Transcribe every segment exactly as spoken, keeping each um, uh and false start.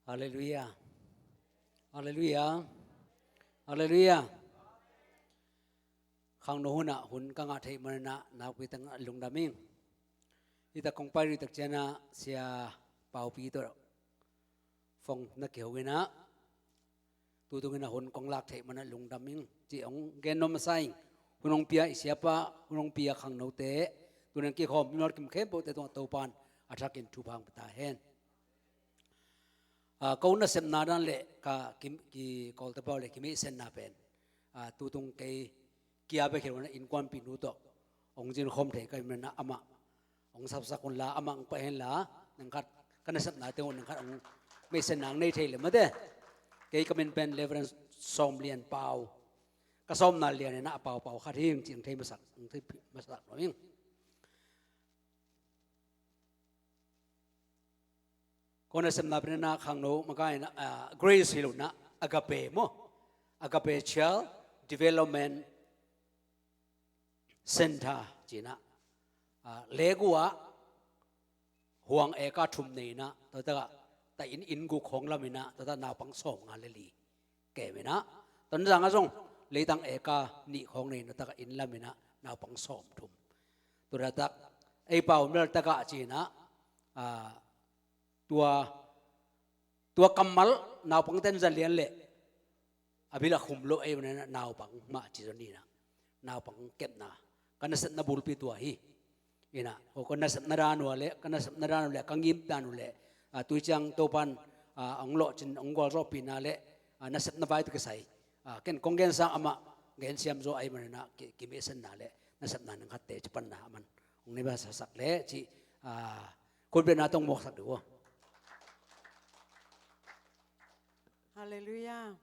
Halleluiah. Halleluiah. Halleluiah. Khangno hunah hun ka ngah theih maninah nakpi tak lungdam ing. Hita kong pai rih tak cianah Sia Paupi tawh phone na kiho inah, tutung inah hun kong lak theih manah lungdam ing ci hong gen nuam masa ing. Hun hong pia i siapa, hun hong pia khangnote, tunin kikhawm mimal kim khempeuhte tungah Topan a thakin thupha hong pia ta hen. Ah, ko nasepna dan le ka ki, ki Kawlte pau le kimeihsenna pen, ah, tutung kei kia bek hi lo na innkuanpih nu tawh hong zin khawm thei ka hih maninah amah hong sapsak unla, amah hong pai henla, nang khat ka nasepna teng uh nang khat hong meihsenna hong nei thei le mate. Kei ka min pen Reverend Sawm Lian Pau. Ka sawmna lian inah a paupau khat hi ing ci hong thei masak, hong thei masak lo ing. Ko nasepna pen inah khangno maka inah, ah, Grace hi lo inah, Agape maw, Agape Child Development Center ci inah, ah, Legu ah huang eka thum nei inah, tua takah ta inn, inn guk khawng lam inah tua takah naupang sawmnga le li kem inah, Tonzang ah zong leitang eka nih khawng nei inah, tua takah inn lam inah naupang sawmthum. Tua takah ei pau mial takah ci inah, ah, tua, tua kammal naupang ten zalian le a bil a khum lo ei maninah naupang mah ci zaw ni inah, naupang kepna ka nasepna bulpi tua hi. Inah ko, ko nasepna dan uh le, ka nasepna dan uh le, ka ngim dan uh le, ah, tui ciang Topan, ah, hong lawhcin hong gualzawhpihna le, ah, nasepna vai tawh kisai, ah, ken kong gensang amah gensiam zaw ei maninah ki, kimeihsenna le nasepna nang khatte ci panna aman hong nei masak le ci, ah, khutbetna tawh hong muaksak dih uh. Halleluiah.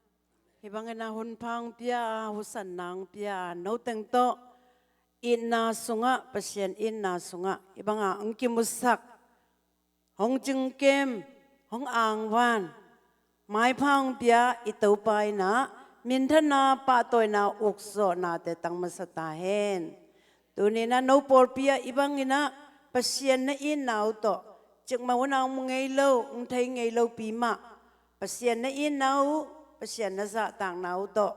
Hih bangin a hun pha hong pia a, husanna hong pia a, noteng tawh itna sungah, Pasian itna sungah hih banga hong kimusak, hong cingkem, hong angvan, maipha hong pia i Topa inah minthana pahtawina ukzawhnate tang masa ta hen. Tuni inah no pawlpi ah hih bang inah Pasian na itna uh tawh cikmah hunah hong mu ngei lo, hong thei ngei lopi mah Pasian na itna uh, Pasian na zahtakna uh tawh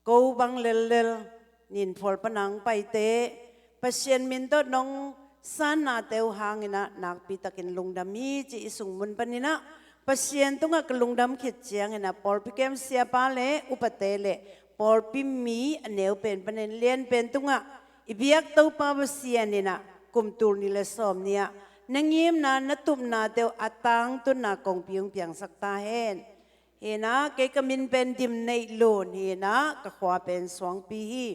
ko bang lellel, ninphual pana hong paite, Pasian min tawh nong sannate uh hang inah nakpi takin lungdam hi ci i sungmun paninah Pasian tungah ka lungdam khit ciang inah pawlpi kem siapa le upate le pawlpi mi a neu pen panin lian pen tungah i biak Topa Pasian inah kum tul nih le sawm nih ah na ngimna na tupnate uh a tangtunna kongpi hong piangsak ta hen. Hi inah kei ka min pen Dim Neih Lun hi inah ka khua pen Suangpi hi.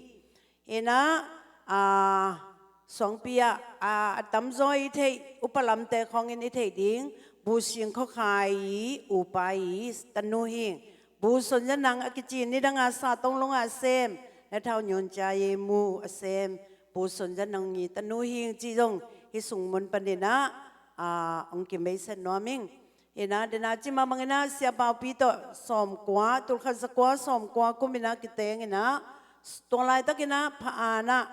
Hi inah, ah, Suangpi ah, ah, a tamzaw i theih upa lamte khawngin i theih ding Bu Sing Khua Khai i upa i tanu hi ing. Bu Son Za Nang a kici, nidanga Sa Tong Lung ah a sem, Na Thau Nyun Ca i mu a sem Bu Son Za Nang i tanu hi ing ci zong hih sungmun paninah, ah, hong kimeihset nuam ing. Hi inah dena cimah bang inah Sia Paupi tawh sawmkua, tulkhat zakua sawmkua kum inah kiteng inah, tua laitak inah Pha An ah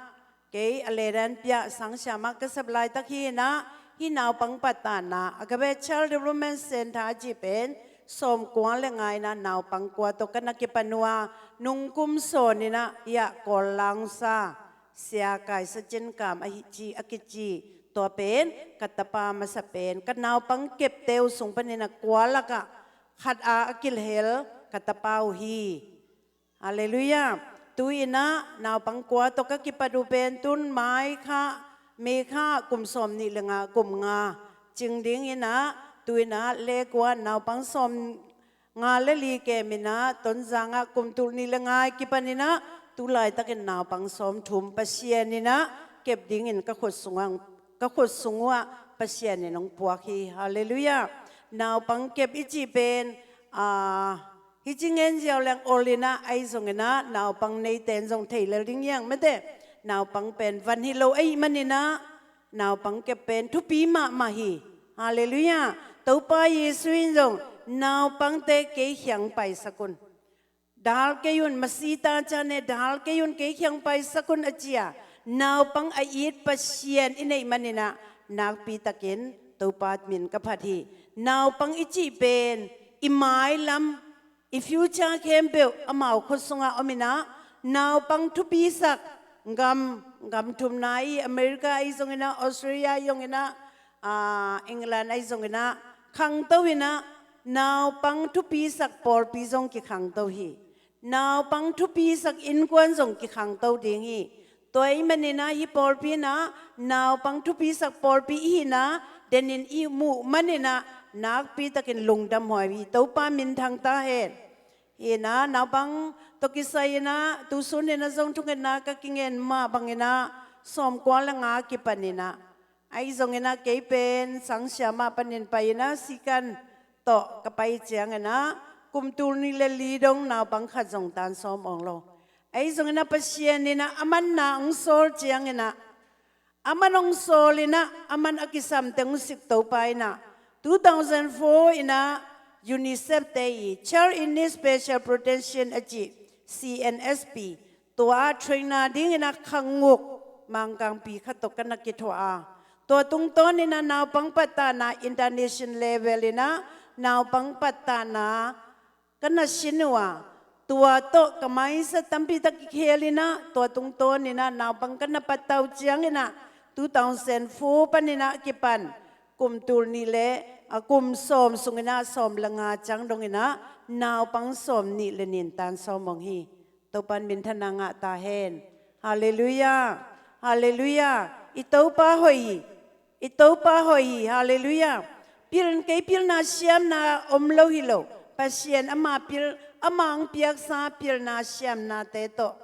kei a ledan pia sangsiam ah ka sep laitak hi inah, hih naupang pattanna Agape Child Development Center a cih pen sawmkua le nga inah naupang kua tawh ka na kipan uh a, nungkum sawn inah hih ah Kawl langsa Sia Kai Sa Cin Kam ahi ci a kici, tua pen ka tapa masa pen ka naupang kepte uh sung panin a kua lakah khat a a kilhel ka tapa uh hi. Halleluiah. Tu inah naupang kua tawh ka kipat uh pen tun May kha, May kha kum sawm nih le nga, kum nga cing ding inah, tu inah Legu ah naupang sawm nga le li kem inah, Tonzang ah kum tul nih le nga i kipan inah, tu laitakin naupang sawmthum Pasian inah kep dingin ka khut sungah, ka khut sung uh ah Pasian in hong puak hi. Halleluiah. Naupang kep i cih pen, ah, hih ci ngen ziau leng ol inah, ahi zong inah naupang neite in zong thei lel ding hi hang mate. Naupang pen van hi lo ahih man inah, naupang kep pen thupi mahmah hi. Halleluiah. Topa Jesu in zong naupangte kei kiang paisak un. Dal kei un, masita cihne dal kei un, kei kiang paisak un a ci a, naupang a it Pasian i neih man inah nakpi takin Topa min ka phat hi. Naupang i cih pen i mailam, i future khempeuh amau khut sungah om inah, naupang thupisak gam, gam thumna i America ahi zongin ah, Australia ahi zongin ah, aa, England ahi zongin ah khangto inah, naupang thupisak pawlpi zong kikhangto hi. Naupang thupisak innkuan zong kikhangto ding hi. Tua ahih manin ah hih pawlpi inah naupang thupisak pawlpi i hihna denin i muh manin ah nakpitakin lungdamhuai hi. Topa minthang ta hen. Hi inah naupang tawh kisai inah tusun inah zong thungetna ka kingen mah bangin ah sawmkua le nga kipan inah, ahi zongin ah kei pen sangsia mah panin pai inah sikan tawh ka pai ciangin ah kum tul nih le li dong naupang khat zong tan sawm awng lo. Ahi zongin ah Pasian inah a manna hong sawl ciangin ah, a man hong sawl inah, a man a kisamte hong sik Topa inah, two thousand four inah UNICEF te i Child in Need Special Protection a cih C N S P, tua ah trainer dingin ah kha nguk Mangkangpi kha tawh ka na kithuah a, tua tungtawn inah naupang pattahna international level inah naupang pattahna ka na sin uh a, tua tawh ka maisa tampi tak kikhel inah, tua tungtawn inah naupang ka na pattah uh ciangin ah, two thousand four panin ah kipan kum tul nih le, a, kum sawm sungin ah sawm le nga ciang dongin ah naupang sawm nih le nih tan sawm awng hi. Topan minthanna ngah ta hen. Halleluiah. Halleluiah. I Topa hoih hi. I Topa hoih hi. Halleluiah. Pil, kei pilna siamna om lo hi lo. Pasian ama pil, ama hong piaksa pilna siamnate tawh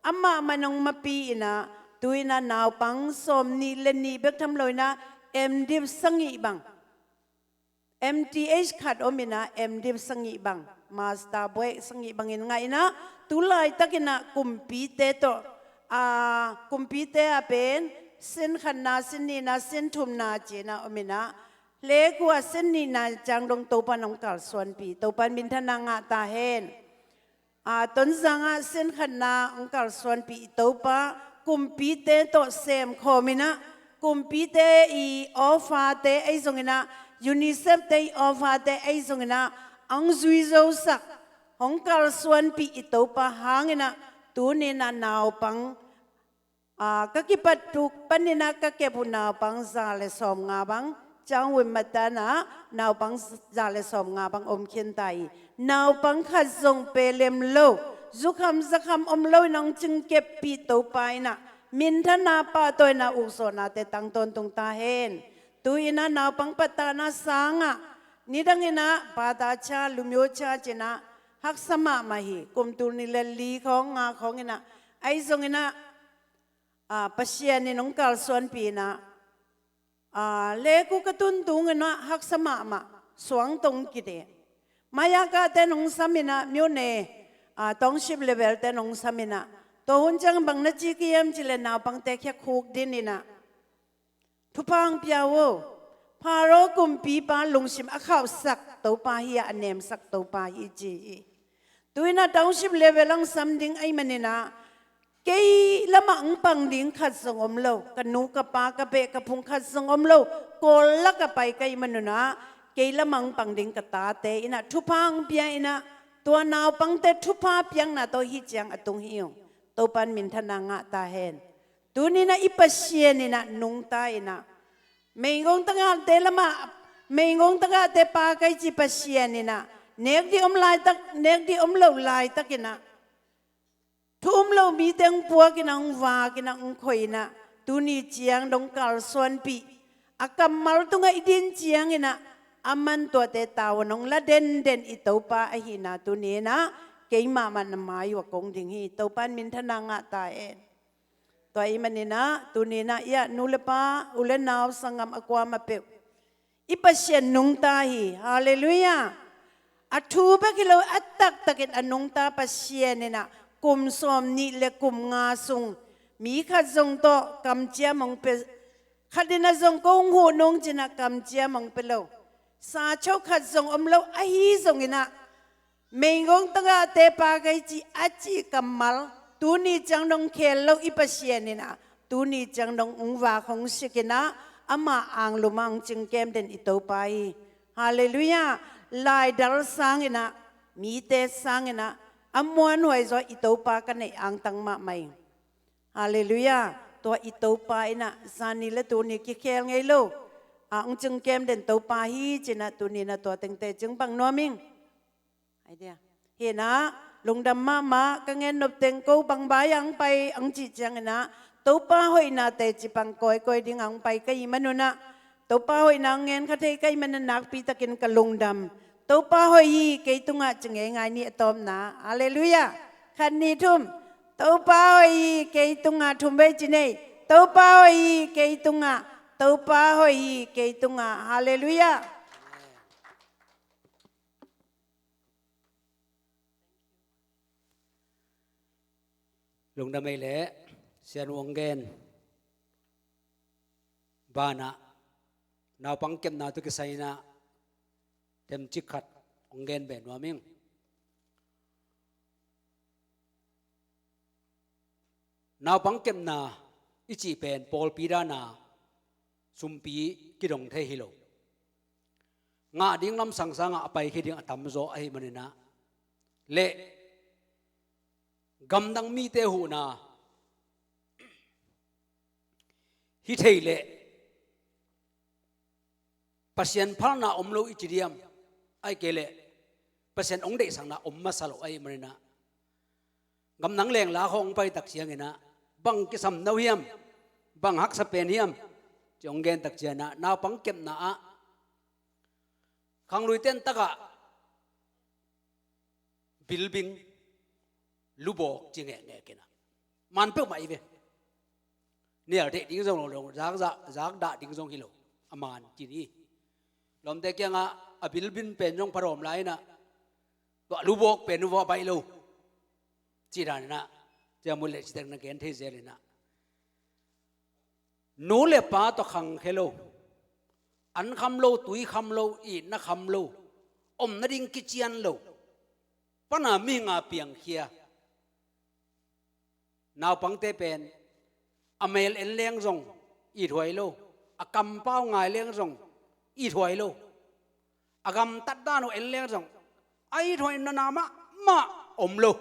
amah man hong mapi inah, tu inah naupang sawm nih le nih bek tham lo inah, M.Div sagih bang, M.Th khat om inah, M.Div sagih bang, Master buai sagih bangin ngah inah, tu laitakin ah kumpite tawh, a, kumpite ah pen sin khatna, sin nihna, sin thumna ci-in ah om inah, Hlekua sin nihna ciang dong Topan hong kalsuanpih, Topan minthanna ngah ta hen. A, Tonzang ah sin khatna hong kalsuanpih i Topa, kumpite tawh semkhawm inah, kumpite i offer-te ahi zongin ah, UNICEF te i offer-te ahi zongin ah, hong zuizosak, hong kalsuanpih i Topa hangin ah, tuni inah naupang, a, ka kipat tuk panin ah ka kep uh naupang za le sawmnga bang, ciang wim matan ah naupang za le sawmnga bang om khin ta hi. Naupang khat zong pelem lo, zukham zakham om lo inah hong cingkeppih Topa inah, minthanna pahtawi inah ukzawhnate tang tawntung ta hen. Tu inah naupang pattahna sangah, nidang inah pata cha, lumyo cha ci-in ah, haksa mahmah hi, kum tul nih le li khawng nga khawng inah, ahi zongin ah, a, Pasian in hong kalsuanpih inah, a, Hlekua ka tun tung inah haksa mahmah, suang tong kite. Mayakate nong sam inah, myone, a, township level te nong sam inah, tua hun ciang bang na ci ka hiam cih leh naupangte khia khukdin inah, thupha hong pia uh. Pharaoh kumpipa lungsim a khauhsak Topa hi a, a nemsak Topa hi ci hi. Tu inah township level ah hong sam ding ahih manin ah, kei lamah hong pang ding khat zong om lo, ka nu ka pa ka beh ka phung khat zong om lo, Kawl lak ah pai ka hih manun ah, kei lamah hong pang ding ka tate inah thupha hong pia inah, tua naupangte thupha piakna tawh hih ciang a tung hi ung. Topan minthanna ngah ta hen. Tuni inah i Pasian inah nungta inah, meigong tagahte lamah, meigong tagahte pa ka hi ci Pasian inah, nek dih om laitak, nek dih om lo laitak inah, thu um lo mite hong puak inah, hong vak inah, hong khoi inah, tuni ciang dong kalsuanpih, a kammal tungah i din ciang inah, a man tuate tavuan hong la denden i Topa ahihna tuni inah, keimah mah na mai uh ah kong ding hi. Topan minthanna ngah ta hen. Tua ahih manin ah, tuni inah i ah nu le pa, u le nau, sanggam a kuamah peuh, i Pasian nungta hi. Halleluiah. A thu bek hi lo, a taktakin a nungta Pasian inah, kum sawm nih le kum nga sung, mi khat zong tawh kamciam hong pia, khat inah zong ko hong huh nung ci-in ah kamciam hong pia lo, sa cho khat zong om lo, ahi zongin ah, meigong tagahte pa ka hi ci a cih kammal, tuni ciang dong khel lo i Pasian inah, tuni ciang dong hong vak hong sik inah, ama anglum ah hong cingkem den i Topa hi. Halleluiah. Laidal sanginah, mite sanginah a muanhuai zaw i Topa ka neih angtang mahmah ing. Halleluiah. Tua i Topa inah zani le tuni kikhel ngei lo a hong cingkem den Topa hi cinah tuninah tua tengte cing bang nuam ing. Hi inah lungdam mahmah. Ka gen nop teng ko bang bai ang pai ang cih cianginah Topa hoihnate cipang kawikawi ding ang pai ka hih manunah Topa hoihna ang gen kha thei ka hih manah nakpi takin ka lungdam. Topa hoih hi kei tungah ci ngeingai ni a tawpna. Halleluiah. Khat ni thum. Topa hoih hi kei tungah, thum vei ci nei. Topa hoih hi kei tungah. Topa hoih hi kei tungah. Halleluiah. Lungdam ei leh sianu hong gen banah naupang kepna tawh kisai inah themcik khat hong gen beh nuam ing. Naupang kepna i cih pen pawlpi dana sumpi kidong thei hi lo. Ngah ding lamsang sangah a paikhia ding a tamzaw ahih maninah le gamdang mite huhna hi thei leh Pasian phalna om lo i ci diam? Ahih kei leh Pasian hong deihsakna om masa lo ahih maninah gamdang lengla khawng hong pai tak cianginah bang kisam no hiam, bang haksa pen hiam ci hong gen tak cianginah naupang kepna ah khanglui tentakah bilbing, lubawk ci ngekngek inah man peuhmah hi ve. Nial deih ding zong lo, zak, zak, zak dah ding zong hi lo. A man ci ni. Lawmte kiangah a bilbing pen zong pha dawm lai inah tua lubawk pen uh va baih lo. Ci dan inah cia mu leh ci tek na gen thei zel inah nu le pa tawh khangkhia lo, an kham lo, tui kham lo, itna kham lo, om nading kician lo, pana mihinga piangkhia naupangte pen a mel en leng zong ithuai lo, a kampau ngai leng zong ithuai lo, a gamtat dan uh en leng zong a ithuai nana mahmah om lo.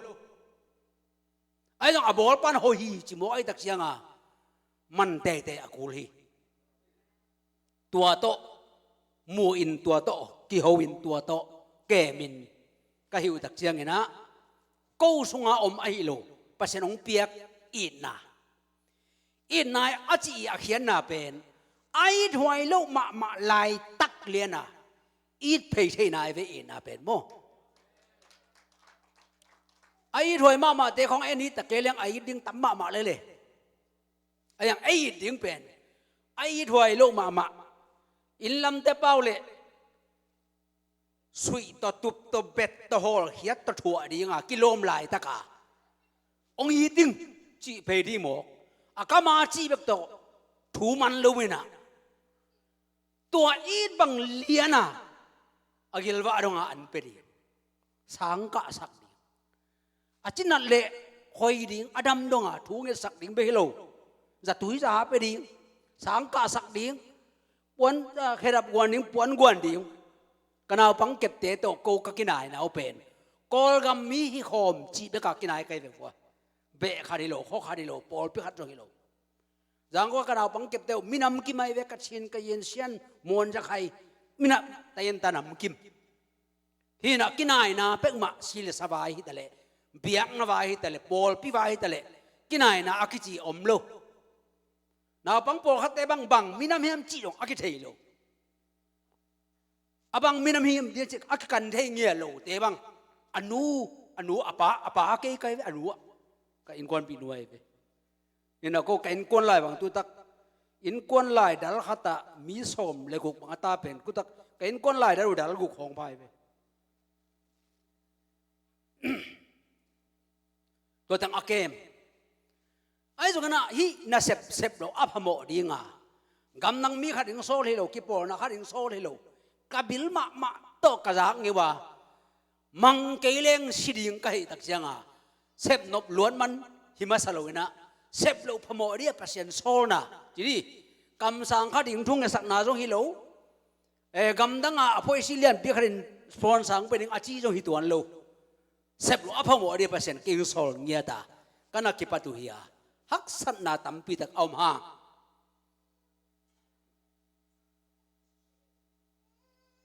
Ahi zong a bawlpan hoih hi ci mawk ahih tak cianga man teitei a kul hi. Tua tawh mu in, tua tawh kiho in, tua tawh kem in ka hih uh tak cianginah ko sunga om ahi lo, Pasian hong piak itna, itna a ci i a khiatna pen a ithuai loh mahmah laitak liana it phei theihna i ve itna pen maw. A ithuai mahmahte khawng en hi tak kei leng a it ding tam mahmah lele. A iang ei it ding pen a ithuai loh mahmah. Inn lamte pau leh suih tawh, tup tawh, bet tawh, hawlkhiat tawh thuah dinga kilawm laitaka hong it ding cih phei ding mawk. A kama cih bek tawh thu man lo inah tua it bang liana a gilvah donga an pia ding, sangkahsak ding, a cinat leh khoi ding, a dam donga thu ngetsak ding bek hi lo. Zatui zaha pia ding, sangkahsak ding, puan, ah, khedap guan ding, puan guan ding. Ka naupang kepte tawh ko ka kinaina uh pen Kawlgam mi hi khawm cih beka kinai kai ve vua. Beh khat hi lo, khaw khat hi lo, pawlpi khat zong hi lo. Zangkua ka naupang kepte uh minam kim ahi ve, ka Chin, ka Yen, Sian, Muan, Zakhai, minam ta yen ta nam kim. Hinah kinaina pekmah si le sa vai hitaleh, biakna vai hitaleh, pawlpi vai hitaleh kinaina a kici om lo. Naupang pawlkhatte bang bang minam hiam cih dong a kithei lo. A bang minam hiam dia cih a kikan thei ngia lote bang a nu, a nu a pa, a pa kei kai ve, a nu ah ka innkuanpih nu ahi ve. Ina ko ka innkuan lai bang tutak, innkuan lai dal khatah mi sawm le guk bang a ta pen kutak ka innkuan lai dal uh dal guk hawng phai ve. Tua teng a kem. Ahi zongin ah hih nasep sep lo a phamawh dinga, gamdang mi khat in sawl hi lo, kipawlna khat in sawl hi lo, ka bil mahmah tawh ka zak ngeu a, mang kei leng si ding ka hih tak cianga, sepnop luat man hi masa lo inah, sep loh phamawh dih a Pasian sawlna ci dih. Kamsang khat ding thu ngesakna zong hi lo, Eh, gamdang ah a policy lianpi khatin sponsor hong pia ding a ci zong hi tuan lo. Sep lo a phamawh ding Pasian kei hong sawl ngiat a, ka na kipat uh hi a, haksatna tampi tak a om hang.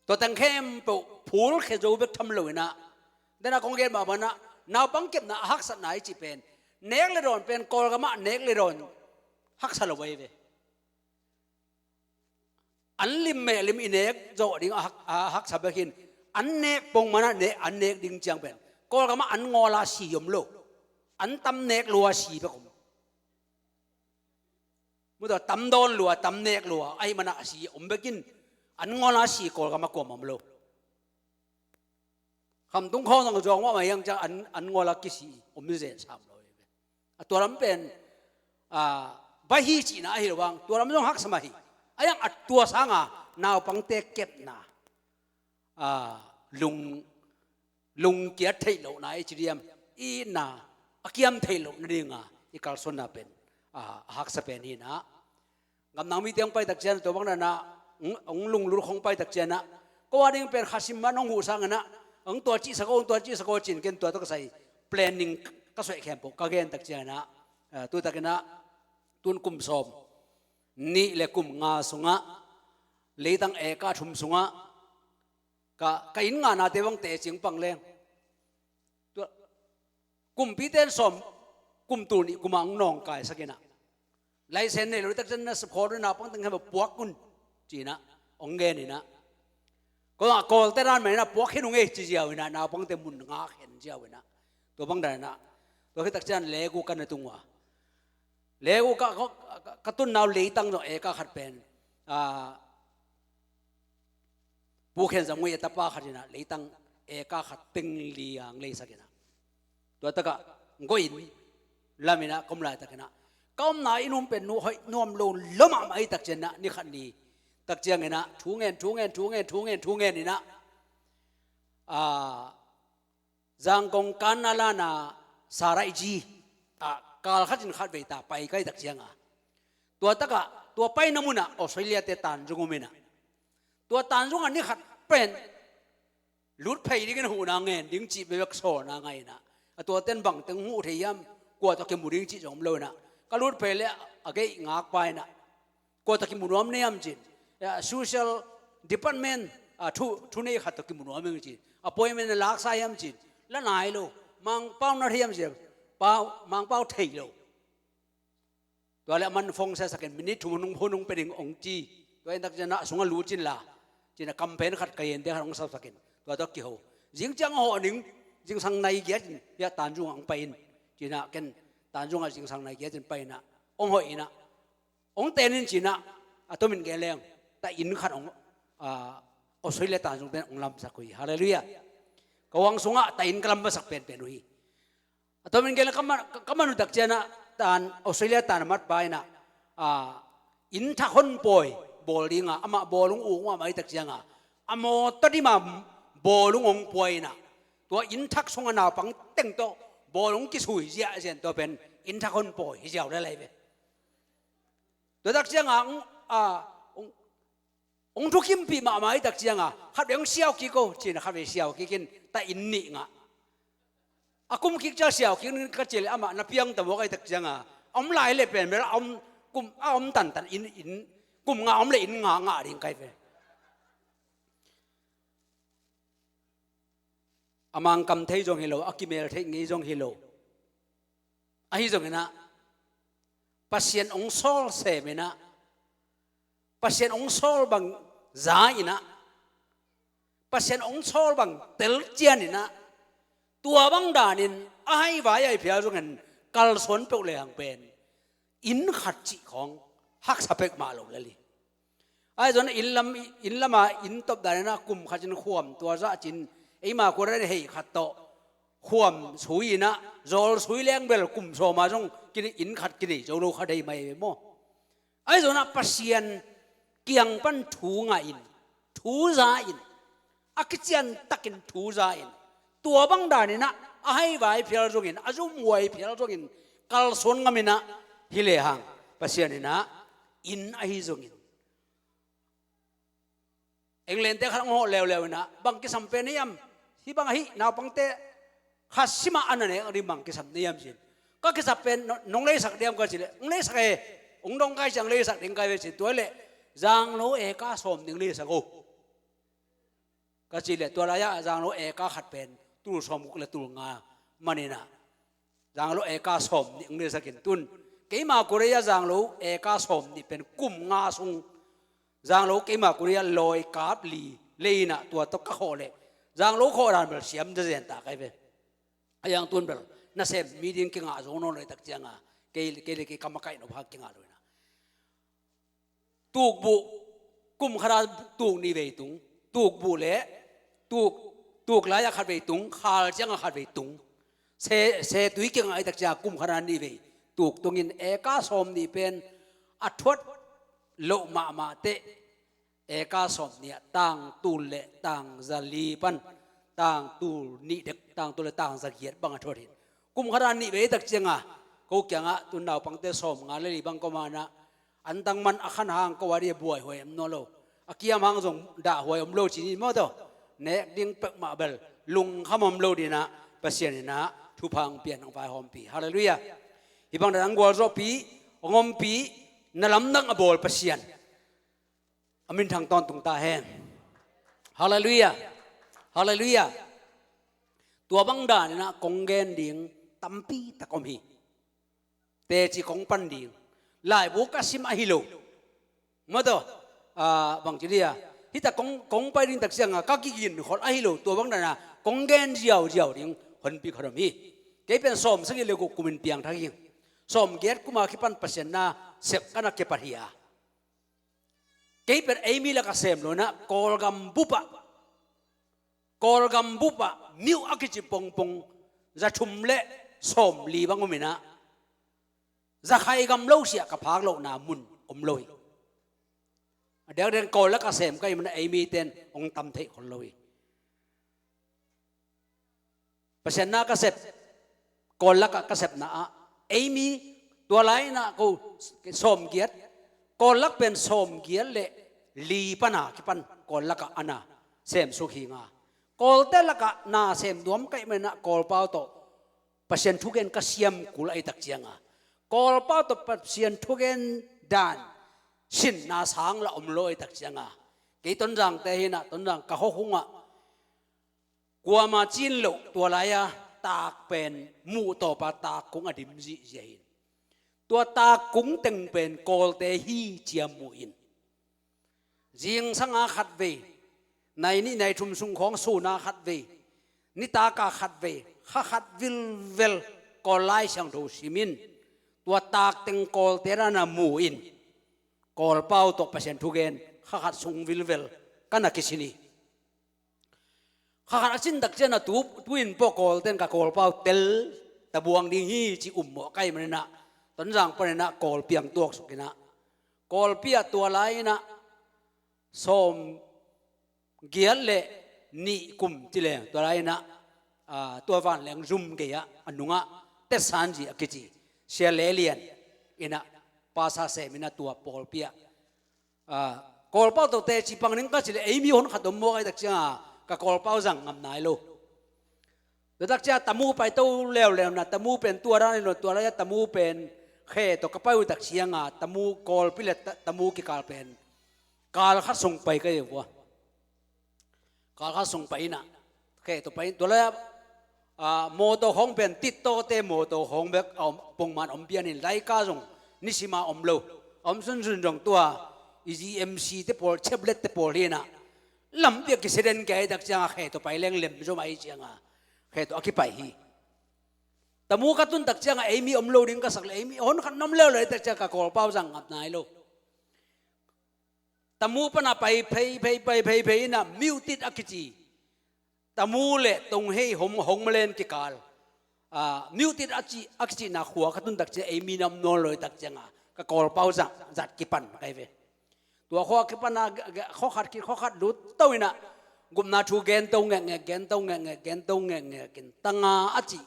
Tua teng khempeuh phulkhia zo bek tham lo in ah, den a kong gen mah bang ah, naupang kepna a haksatna i cih pen, nek le dawn pen Kawlgam ah nek le dawn haksa lo ahi ve. An lim meh lim i nek zawh ding a hak, a haksa bek hi in, an nek pong man ah nek, an nek ding ciang pen Kawlgam ah an ngawl a si om lo. An tam nek lua si bek om. Mu tawh, tam dawn lua, tam nek lua ahih man ah a si om bek in, an ngawl a si Kawlgam ah kuamah om lo. Khamtung khawng zong zawng mahmah hi hang ciang an, an ngawl a kisi om zen sam lo hi ve. A tua lam pen, a, baih hi cihna ahi lo hang, tua lam zong haksa mah hi. A hiang a tua sanga naupangte kepna, a, lung, lungkiat theih lohna i ci diam, i itna a kiam theih loh nadinga i kalsuanna pen, a, a haksa pen hi in ah. Gamdang mite hong pai tak ciang, tua bang dan ah, hong, hong lunglut khong pai tak ciang ah, ko a ding pen khasim man hong huh sang in ah, hong tua cihsak aw, hong tua cihsak aw ci-in ken tua tawh kisai planning ka suaih khempeuh ka gen tak ciang ah, eh, tu takin ah, tun kum sawm nih le kum nga sungah leitang eka thum sungah ka, ka inn ngahnate bang teci hong pang leng. Tua, kumpite in sawm, kum tul nih kum ah hong nawngkaisak in ah, license nei lo tak ciang na support naupang teng khempeuh puak un ci-in ah hong gen in ah, ko ah Kawlte dan mah in ah puak khin ung ei ci ziau in ah, naupangte mun nga khen ziau in ah, tua bang dan in ah, tua khit tak ciang legu ka na tung uh a, legu ka, ka, ka, ka tun nau leitang zong eka khat pen, a, Pu Khen Zam Ngui a tapa khat in ah leitang eka khat teng li a hong leisak in ah, tua takah gawh inn lam in ah ka om laitakin ah, ka omna inn hun pen nu hoih nuam lo, lo mahmah ahi tak ciang ah, ni khat ni tak ciang in ah thu ngen, thu ngen, thu ngen, thu ngen, thu ngen in ah, a, Zangkong Kanna Lana Saraiji ah kal khat in khat vei ta pai ka hih tak ciang a, tua takah tua paina mun ah Australia-te tanzung om in ah, tua tanzung ah ni khat pen lut phei dingin huhna ngen ding cih bek sawlna ngah in ah, a tuate in bang teng huh thei hiam, kua tawh kimu ding cih zong om lo in ah, ka lut phei leh a gate ngakpa in ah, kua tawh kimu nuam na hiam ci-in, a, social department, a, thu, thunei khat tawh kimu nuam ing ci-in, appointment na laksa hiam ci-in, la nai lo. Mangpau na thei hiam ci-in, pau, Mangpau thei lo. Tua leh aman phone siasak in, minute thum hun hong pia ding hong ci. Tua in tak ciang ah a sungah lut in la ci-in ah, campaign khat ka ente khat hong sapsak in, tua tawh kiho. Zing ciang hawh ning, zingsang nai giat in hiah tanzung ah hong pai in ci-in ah, ken tanzung ah zingsang nai giat in pai in ah, hong hoih in ah, hong ten in ci-in ah, a tomin gen leng, ta inn khat hong, a, Australia tanzungte in hong lamsak uh hi. Halleluiah. Ka huang sungah ta inn ka lam masak penpen uh hi. A tomin gen leng ka man, ka, ka man uh tak ciang ah, tan Australia tan a matpa in ah, a, inn thak honpawi bawl ding a, amah bawlung uk mahmah ahi tak ciang a, a mawtaw dim a bawlung hong puai in ah, tua inn thak sungah naupang teng tawh bawlung kisui ziahziah in, tua pen inn thak honpawi hi ziau lel lai ve. Tua tak ciang a, hong, a, hong, hong thukimpih mahmah ahi tak ciang a, khat vei hong siau kik o ci-in ah, khat vei siau kik in, ta inn nih ngah. A kum kik ciang siau kik in ka cih leh amah na piang ta mawk ahi tak ciang a, a om lai leh pen bel a om, kum, a om tantan inn, inn, kum nga om leh inn nga ngah ding ka hi ve. A mangkam thei zong hi lo, a kimel theih ngei zong hi lo. Ahi zongin ah, Pasian hong sawl sem in ah, Pasian hong sawl bang za in ah, Pasian hong sawl bang tel cian in ah, tua bang danin a haivai a hi phial zongin kalsuan peuh lehang pen inn khat cih khawng haksa peuhmah lo lel hi. Ahi zongin inn lam, inn lama inn tawp dan in ah kum khat in khuam tua zah cin, eima kua dan hei khat tawh khuam sui in ah, zawl sui leng bel kum sawma zong kine, inn khat kinei zo lo kha thei mai ve maw. Ahi zongin ah Pasian kiang pan thu ngah in, thu za in, a kician takin thu za in, tua bang dan in ah a haivai phial zongin, a zumhuai phial zongin kalsuan ngam in ah, hi lehang Pasian in ah inn ahi zongin, England te khat hong hawh leuleu inah, bang kisam pen na hiam? Hih bang ahi, naupangte khat simah a na nek ding bang kisam na hiam ci-in. Ka kisap pen no-, nong leisak diam ka cih leh, hong leisak e, hong dong kai ciang leisak ding kai ve ci-in. Tua leh zanglo eka sawm nih hong leisak o ka cih leh, tua lai-ah zanglo eka khat pen tul sawmguk le tul nga maninah, zanglo eka sawm nih hong leisak in. Tun keima Korea zanglo eka sawm nih pen kum nga sung, zanglo keima Korea lawi kap li lei inah, tua tawh ka khawh leh zanglo khawh dan bel siam zazen ta kai ve. A yang tun bel nasem mi ding kingah zo nawn lo i tak cianga, kei, kei le kei ka makaih nop hang kingah lo inah. Tukbuh kum khata tuk nih vei tung, tukbuh le tuk, tuk lai-ah khat vei tung, khal ciangah khat vei tung. Se, se tui kingah i tak cianga kum khata nih vei tuk tungin eka sawm nih pen a thuat loh mahmah teh, eka sawm nih ah tang tul le tang za li pan tang tul nih dek, tang tul le tang za giat bang a thuat hi. Kum khata nih vei tak cianga ko kiangah tun naupangte sawm nga le li bang ko manah, antang man a khan hang ko a dih buaihuai om nawn lo, a kiam hang zong dahhuai om lo ci ni maw taw. Nek ding pek mah bel lungkham om lo dinah Pasian inah thupha hong pia in hong vaihawmpi. Halleluiah. Hih bang dan hong gualzawhpih, hong ompih, na lamdang a bawl Pasian a minthang tawntung ta hen. Halleluiah. Halleluiah. Tua bang dan inah kong gen ding tampi tak om hi. Teci kong pan ding. Laibu ka sim ahi lo. Maw taw, ah, bang ci dia, hita kong, kong pai ding tak cianga ka kigin khol ahi lo, tua bang dan inah kong gen ziauziau ding honpi khat om hi. Kei pen sawm sagih le guk kumin piangthak hi. Sawm giat kuma kipan Pasian na sep ka na kipat hi a. Kei pen eimi laka sem lo inah, Kawlgam bupah, Kawlgam bupah miuh a kici pongpong za thum le sawm li bang om inah, za khai gam lo siah ka phak lohna mun om lo hi. A diakdiak Kawl laka sem ka hih manah eimi ten hong tam theih khol lo hi. Pasian na ka sep, Kawl lakah ka sepna ah, eimi tua lai inah ko sawm giat, Kawl lak pen sawm giat le li pana kipan Kawl lakah a na sem suk hi nga. Kawlte lakah na sem nuam ka hih manah Kawlpau tawh Pasian thugen ka siam kul ahi tak cianga, Kawlpau tawh Pasian thugen dan sinna sang la om lo ahi tak cianga, kei Tonzangte hinah, Tonzang ka khuakhungah kuama cin loh tua lai-a taak pen muh tawpa taak kung a dim zihziah in, tua taak kung teng pen Kawlte hi ci-a mu in, zingsanga khat vei, nai nih nai thum sung khawng suna khat vei, nitaka khat vei, kha khat vilvel Kawl Lai Siangtho sim in, tua taak teng Kawlte dan a mu in, Kawlpau tawh Pasian thugen kha khat sung vilvel ka na kisin hi. Kha khat a cin tak ciangah tu, tu in pawh Kawlten ka Kawlpau tel tabuang ding hi ci ummawh ka hih maninah, Tonzang paninah Kawlpi ang tuaksuk inah, Kawlpi ah tua lai inah sawm giat le nih kum ci leng tua lai inah, ah, tua vanleng zum gei-ah a nungah Tet Sanzi a kici Sia Le Lian inah pasa sem inah tua pawlpi ah, ah, Kawlpau tawh teci pang ning ka cih leh eimi hon khat om mawk ahi tak cianga ka Kawlpau zang ngam nai lo. Tua tak cianga Tamu pai to leuleu na, Tamu pen tua dan hi lo, tua lai-a Tamu pen Khe tawh ka pai uh tak cianga Tamu Kawlpi le Ta-, Tamu kikal pen kal khat sung pai ka hi uh a. Kal khat sung pai inah Khe tawh pai in, tua lai-ah, ah, mawtaw khawng pen Tittawte mawtaw khawng bek a om, pongman om pian in, laika zong nisima om lo. A om sunsun zong tua i G M C te pawl, Chevrolet te pawl hi inah, lampi a kiseden kei ahi tak cianga Khe tawh pai leng lem zom ahi cianga Khe tawh a kipai hi. Tamu ka tun tak cianga eimi om lo ding ka sak le, eimi hon khat na om leuleu ahi tak cianga ka Kawlpau zang ngam nai lo. Tamu pana pai phei phei, pai phei phei inah Myutdit a kici, Tamu le Tonghei hong, Hongmalen kikal, ah, Myutdit a ci, a kicihna khua ka tun tak cianga eimi na om nawn lo ahi tak cianga ka Kawlpau zang zat kipan ka hi ve. Tua khua kipana, ge-, ge-, khua khat khit khua khat lut to inah gupna thu gento ngekngek, gento ngekngek, gento ngekngek in Tanga a cih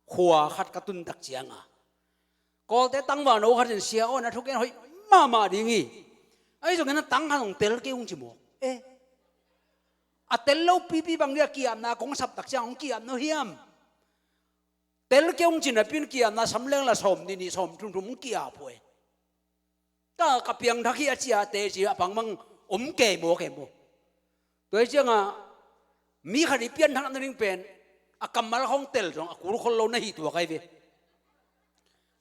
khua khat ka tun tak cianga Kawlte tangvalno khat in, "Sia aw, na thugen hoih mahmah ding hi. Ahi zongin a tang khat hong tel kei ung," ci mawk. Eh, A tel lo pipi bang dia ki-apna kong sap tak ciang hong ki-ap no hiam? Tel kei hong cin a pin ki-apna samleng la sawm nih nih sawm thum thum hong ki-ap uh e. Ka, ka piangthak hi a cia te ci a pang mang om kei maw kei maw? Tua hi cianga mi khat i pianthak na ding pen a kammal khong tel zong a kul khol lo na hi tua kai ve.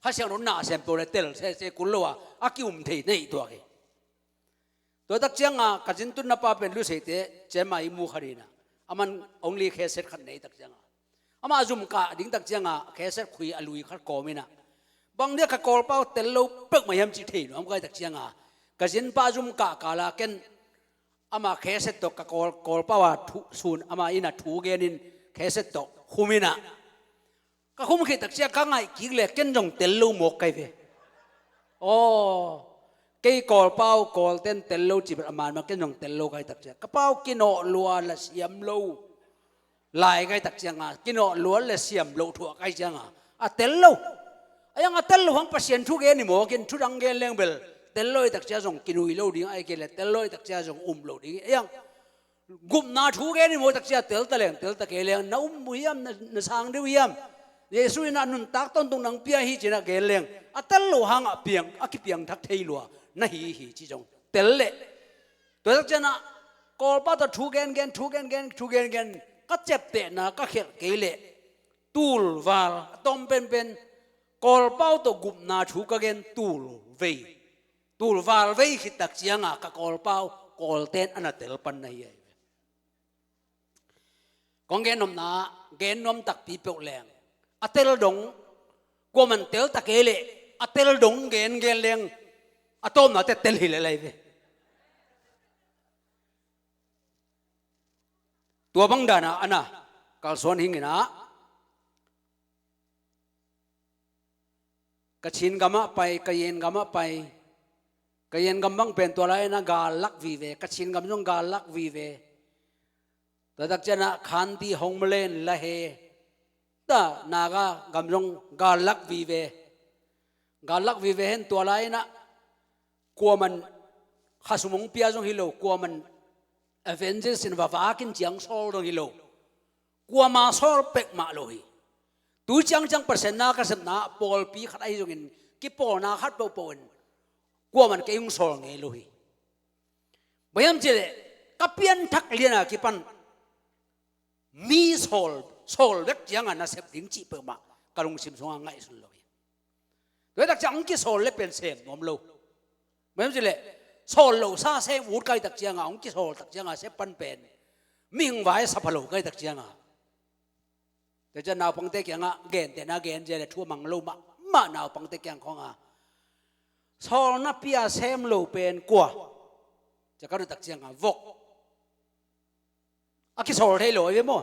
Kha siang lo na sem tua le tel se se kul lo a a ki um thei na hi tua kai. Tua tak cianga ka zin tun na pa pen lu sei te cema i mu khat ina. Aman only khe set khat nei tak cianga ama zum ka ding tak cianga khe set khui a lui khat kawm ina. Bang dia ka kawlpau tel lo pek ma hiam ci thei nuam kai tak cianga ka zin pa zum ka kala ken ama khe set to ka kawl kawlpau a thu sun ama ina thu genin khe set to khum ina. Ka khum khit tak cia ka ngaih kik le ken zong tel lo mawk kai ve. Aw, kei kawlpau kawlten tel lo ci bet a man ma ken zong tel lo kai tak cia ka pau kinawh lua la siam lo. Lai kai tak cianga kinawh lua le siam lo thuah kai cianga a tel lo. A yang a tel lo hang Pasian thu gen i mawk in thu dang gen leng bel tel lo i tak cia zong kinui lo ding ai ke le tel lo i tak cia zong um lo ding a yang. Gupna thu gen i maw tak cia tel ta leng tel ta kei leng na um uh hiam na, na sang deuh hiam? Jesu in a nuntak tawntung nang pia hi cina gen leng a tel lo hangah piang a kipiang thak thei lua na hi hi ci zong tel leh. Tua tak ciana kawlpa tawh thu gen gen thu gen gen thu gen gen ka ciaptehna ka khelh kei leh tulval a tawm penpen kawlpau tawh gupna thu ka gen tulvei. Tulval vei khit tak cianga ka kawlpau kawlten a na tel pan na hi ai ve. Kong gen nuamna gen nuam takpi peuh leng a tel dong kuaman tel ta kei leh a tel dong gen gen leng a tawmna te tel hi lelai ve. Tua bang dana ana kalsuan hingina Kachin gamah pai, Kayen gamah pai. Kayen gam bang pen tua lai-in a gal lak vive, Kachin gam zong gal lak vive. Tua tak cianah Khanti hong malen la he. Ta Naga gam zong gal lak vive. Gal lak vive hen tua lai-inah kuaman khasum hong pia zong hi lo, kuaman evangelist in va vakin ciang sawl zong hi lo. Kuama sawl pek mah lo hi. Tu ciangciang Pasian na ka sepna pawlpi khat ahi zongin kipawlna khat pohpoh in kuaman kei hong sawl ngei lo hi. Bang hiam cihleh ka pianthak liana kipan mi sawl, sawl vek cianga na sep ding cih peuhmah ka lungsim sunga ngaihsun lo hi. Tua hi tak ciang hong kisawl le pen sem nuam lo. Bang hiam cihleh sawl lo sa sem ut kai tak cianga hong kisawl tak cianga sep pan pen mihing vai sapha lo kai tak cianga. Tua ciang naupangte kiangah gentehna gen zia le thu a mang lo mahmah naupangte kiang khawnga sawl na pia sem lo pen kua? Cia ka duh tak cianga vok. A kisawl thei lo ahi ve maw?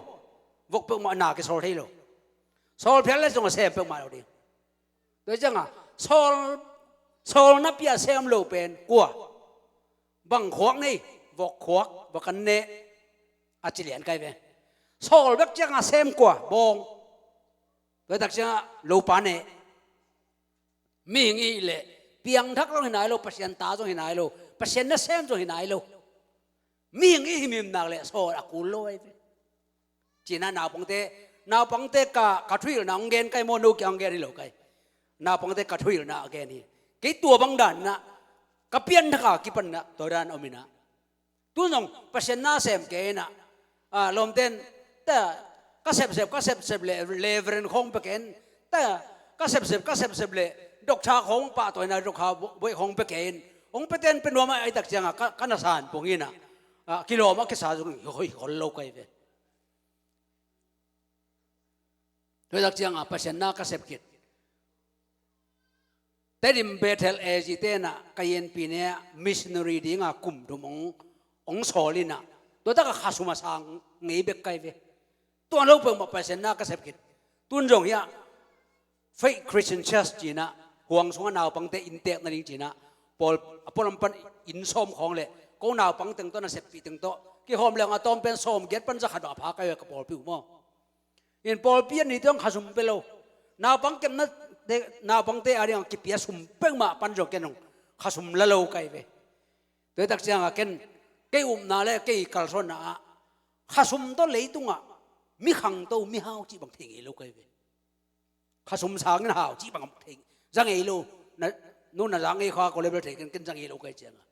Vok peuhmah na kisawl thei lo. Sawl phial le zong a sem peuhmah lo ding. Tua cianga sawl, sawl na pia sem lo pen kua? Bang khuak nei, vok khuak, vok an neh. A ci lian kai ve. Sawl bek cianga sem kua? Bawng. Tua tak cianga lopa neh. Mihing i hih leh piangthak zong hi nai lo, Pasian ta zong hi nai lo, Pasian nasem zong hi nai lo. Mihing i himhim nak le sawl a kul lo ahi ve. Cina naupangte, naupangte ka, ka thuhilhna hong gen kai maw, no kia hong gen hi lo kai. Naupangte ka thuhilhna a gen hi. Kei tua bang dan inah ka pianthaka kipan inah tua dan om inah. Tun zong Pasian na sem kei inah, a, lawmten ta ka sepsep ka sepsep le Reverend khawng pe kei in, ta ka sepsep ka sepsep le doctor khawng pahtawi inah doctor boih khawng pe kei in. Hong pe ten pe nuam ahi tak cianga ka, ka na san pong inah, a, kilawm a kisa zong hi khol lo kai ve. Tua tak cianga Pasian na ka sep khit. Tedim Bethel A G tenah ka yenpi ne missionary dinga kum thum hong, hong sawl inah tua taka khasum a sang ngei bek kai ve. Tua lo peuhmah Pasian na ka sep khit. Tun zong hiah Faith Christian Church cinah huang sungah naupangte inntek nading cinah pawl a pualam pan inn sawm khawng le ko naupang teng tawh na seppih teng tawh kihawm leng a tawm pen sawm giat pan za khat bang a pha kai ve ka pawlpi uh maw? In pawlpi a ni teng khasum pe lo. Naupang kepna te, naupangte a dingah kipia sum peuhmah pan zong ken hong khasum la lo kai ve. Tua hi tak cianga ken kei upna le kei kalsuanna ah Khasum tawh leitungah mi khangto, mi hau cih bang thei ngei lo ka hi ve. Khasum sangin hau cih bang thei, za ngei lo. Na, nu na za ngei kha ko le bel thei ken, ken za ngei lo ka hi cianga.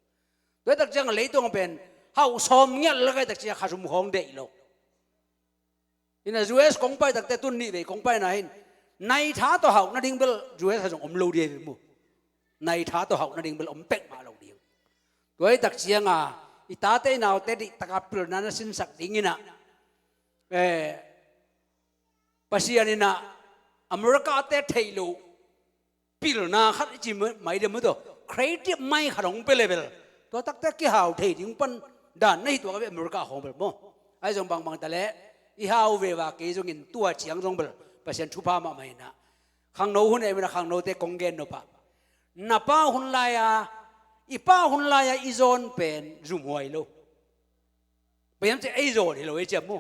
Tua hi tak cianga leitungah pen hau sawm ngial la ka hi tak cianga khasum khawng deih lo. Ina U S kong pai takte tun nih vei kong paina hin nai tha tawh hauh nading bel U S ah zong om lo ding hi mu. Nai tha tawh hauh nading bel om pek mah lo ding. Tua hi tak cianga i tate i naute dihtaka pilna na sinsak dinginah, eh, Pasian inah America te theih loh pilna khat i ci mai dia mu tawh, creative mind khat hong pia le bel tua takte kihau thei ding pan dan na hi tuak a ve America khawng bel maw. Ahi zong bangbang ta leh i hau veva kei zongin tua ciang zong bel Pasian thupha mahmah inah khangno hun ei mena khangnote kong gen nop ah, na pa hun lai-a, i pa hun lai-a i zawn pen zumhuai lo. Bang hiam cih ei zawn hi lo ei ciam mu.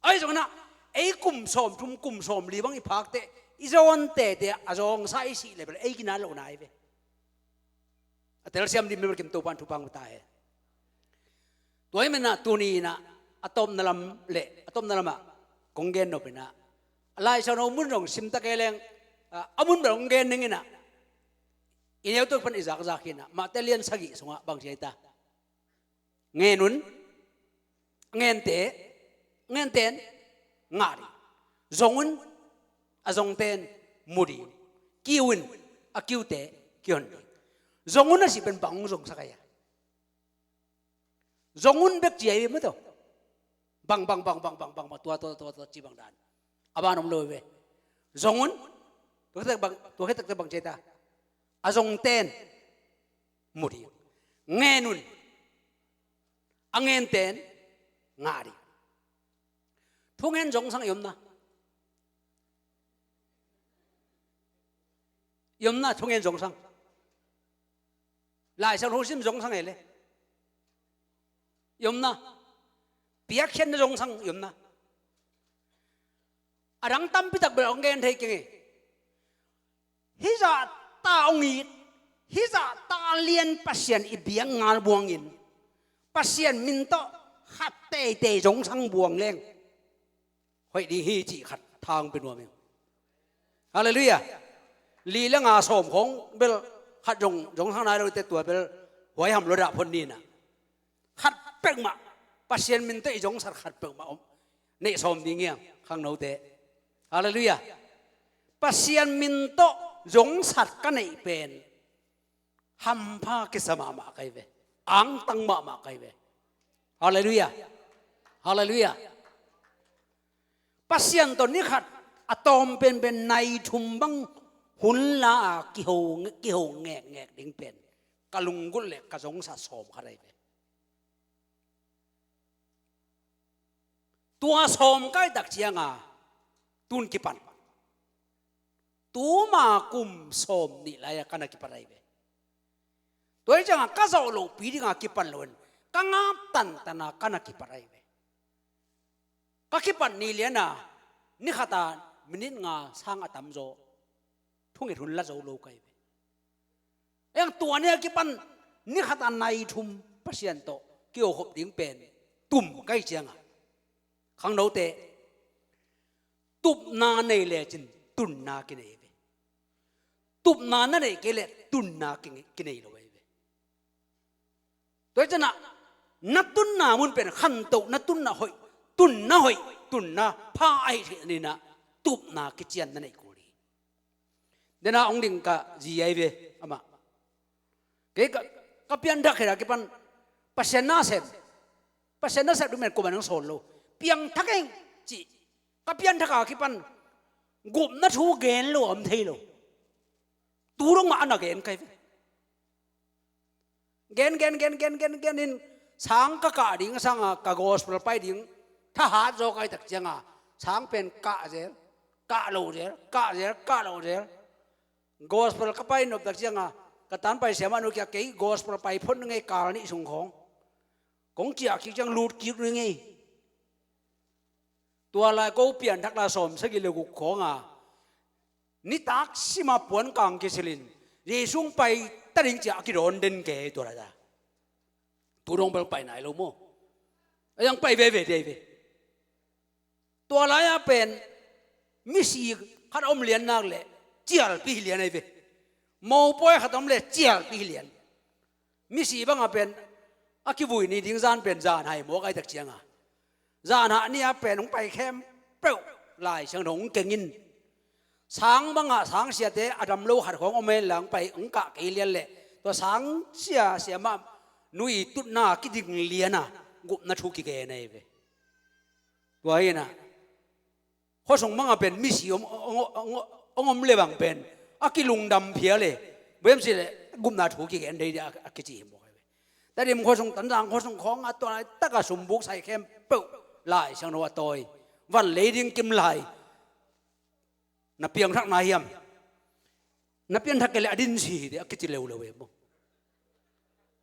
Ahi zongin ah ei kum sawm thum kum sawm li bang i phak teh i zawn tete a zawngsa i sih le bel ei gina lohna hi ve. A telsiam ding bel kim Topan thupha hong pia ta hen. Tua hi menah tuni inah a tawpna lam le a tawpna lamah kong gen nop inah a Lai Siangtho mun zong sim ta kei leng, a, a mun bel kong gen ning inah i neu tuk pan i zakzak hi inah Mate lian sagih sungah bang ci ai ta. Ngen un, a ngente, a ngente in ngah ding. Zong un, a zongte in mu ding. Kiu un, a kiute kihon ding. Zong un a cih pen bang hong zongsak ai a. Zong un bek ci ai ve maw tawh. Bang, bang, bang, tua, tua, tua, tua ci bang dan a ban om lo ve. Zong un, tua khit tak bang, tua khit tak bang ci ai ta. A zongte in mu ding. Ngen un, a ngente in ngah ding. Thungen zongsang i omna. I omna thungen zongsang. Lai Siangtho sim zongsang ei le. I omna. Piakkhiatna zongsang i omna. A dang tampi tak bel hong gen thei keng e. Hih zahta hong it, hih zahta lian Pasian i biak ngal buangin Pasian min tawh khat teitei zongsang buang leng hoih ding hi cih khat tha hong pia nuam ing. Halleluiah. Li le nga sawm khawng bel khat zong, zongsang nai lo teh tua bel huaiham lo dah phot ni inah. Khat pek mah, Pasian min tawh i zongsat khat pek mah om, neih sawm ding hiam khangnote. Halleluiah. Pasian min tawh zongsat ka neih pen hampha kisa mahmah ka hi ve. Angtang mahmah ka hi ve. Halleluiah. Halleluiah. Pasian tawh ni khat a tawm penpen nai thum bang hun la a kiho, kiho ngekngek ding pen ka lunggulh le ka zongsat sawm khat ahi ve. Tua sawm ka hih tak cianga tun kipan. Tuma kum sawm nih lai-a ka na kipan ahi ve. Tua hi cianga ka zawh lohpi dinga kipan loin ka ngap tantana ka na kipan ahi ve. Ka kipan ni liana ni khata minit nga sang a tamzaw thunget hun la zo lo ka hi ve. Eng tua ni a kipan ni khata nai thum Pasian tawh kiho khop ding pen tum ka hi cianga khangnote tupna nei lecin tunna kinei ve. Tupna na neih kei le tunna kinei lo ahi ve. Tua hi cianah na tunna mun pen khantoh na tunna hoih, tunna hoih, tunna pha ahi theih ninah tupna kician na neih kul hi. Dena hong ding ka zi ahi ve amah. Kei ka, ka pianthak khera kipan Pasian nasem, Pasian nasem dumen kuman hong sawl lo. Piangthak eng cih ka pianthaka kipan gupna thu gen lo a om thei lo. Tu dong mah a na gen ka hi ve. Gen, gen, gen, gen, gen, gen in sang ka kah ding sanga ka gospel pai ding thahat zaw ka hi tak cianga sang pen kah zel, kah lo zel, kah zel, kah lo zel. Gospel ka pai nop tak cianga ka tanpai siamah nu kiang kei gospel pai phot ning ei kal nih sung khawng. Kong ciah kik ciang lut kik ning ei. Tua lai ko pianthak lai sawm sagih le guk khawnga nitak sima puan kang kisilin Jesu hong pai ta ding ciah a kidawn den kei tua lai ta. Tu dong bel pai nai lo maw. A yang pai veve dei ve. Tua lai-ah pen misi khat a om lian nak leh cialpi hi lian ahi ve. Mopawi khat a om leh cialpi hi lian. Misi bangah pen a kivui ni ding zan pen zanhah hi mawk ahih tak ciangah, zanhah ni-ah pen hong pai khempeuh Lai Siangtho hong keng in. Sang bangah sang siate a dam lo khat khawng om hen la hong pai hong kah kei lian leh tua sang sia siamah nu i tutna kiding lianah gupna thu kigen ahi ve. Tua hi inah khuasung bangah pen misi om, ong, ong, ong, ong om le bang pen a kilungdam phial e. Bang hiam cih leh gupna thu kigen thei ding a, a kici hi mawk ahi ve. Tedim khuasung, Tanzang khuasung khawngah tua laitakah sumbuk sai khempeuh Lai Siangtho a tawi. Van lei ding kim lai. Na piangthak na hiam? Na piangthak kei leh a din si hi ding a kici leuleu e maw.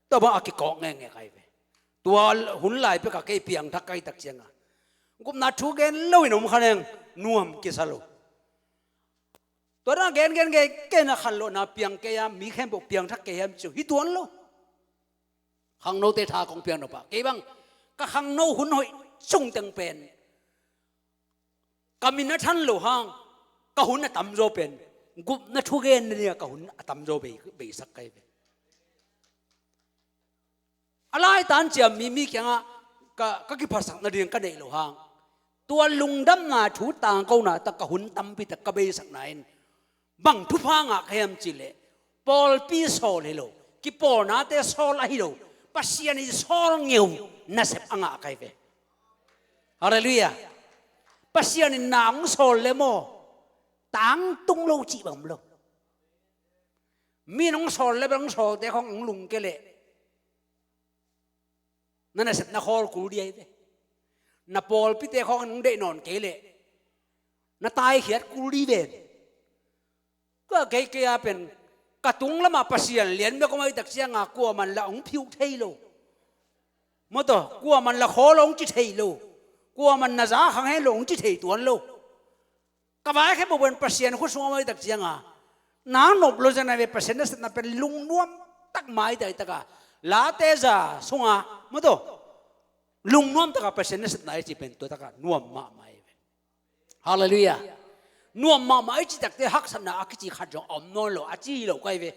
Tua bang a kikawk ngekngek ahi ve. Tua hun lai pekah kei piangthak ka hih tak ciangah gupna thu gen loin om kha leng nuam kisa lo. Tua dang gen gen gen gen a khanlawhna piang kei a, mi khempeuh piangthak kei hiam ci uh hi tuan lo. Khangnote tha kong piak nop ah kei bang ka khangno hun hoih sung teng pen ka min a than lo hang, ka hun a tamzaw pen gupna thugen na dingah ka hun a tamzaw bei, beisak ka hi ve. A laitan ciam mi, mi kiangah ka, ka kiphatsak nading ka neih loh hang, tua lungdamna thu tangkona tak ka hun tampi tak ka beisakna in bang thupha ngah ka hiam cih leh, pawlpi sawl hi lo, kipawlnate sawl ahi lo, Pasian in sawl ngeu nasep a ngah ka hi ve. Halleluiah. Pasian in na hong sawl le maw, tangtung lo cih bang om lo. Mi in hong sawl le bel hong sawlte khawng hong lungke leh na nasepna khawl kul ding ahi ve. Na pawlpite khawng in hong deih nawn kei leh na taikhiat kul ding ven. Tua kei kei a pen ka tung lamah Pasian lian bek om ahih tak ciangah kuaman la hong phiuh thei lo. Maw taw, kuaman la khawl hong ci thei lo. Kuaman na za khang hen lo hong ci thei tuan lo. Ka vaikhia bawk pen Pasian khut sungah om ahih tak ciangah na nop lo zen ahi ve. Pasian nasepna pen lungnuam tak mah ahih tak a, late za sungah maw taw, lungnuam takah Pasian nasepna i cih pen tua takah nuam mahmah ahi ve. Halleluiah. Nuam mahmah i cih takte haksatna a kici khat zong a om nawn lo, a ci hi lo ka hi ve.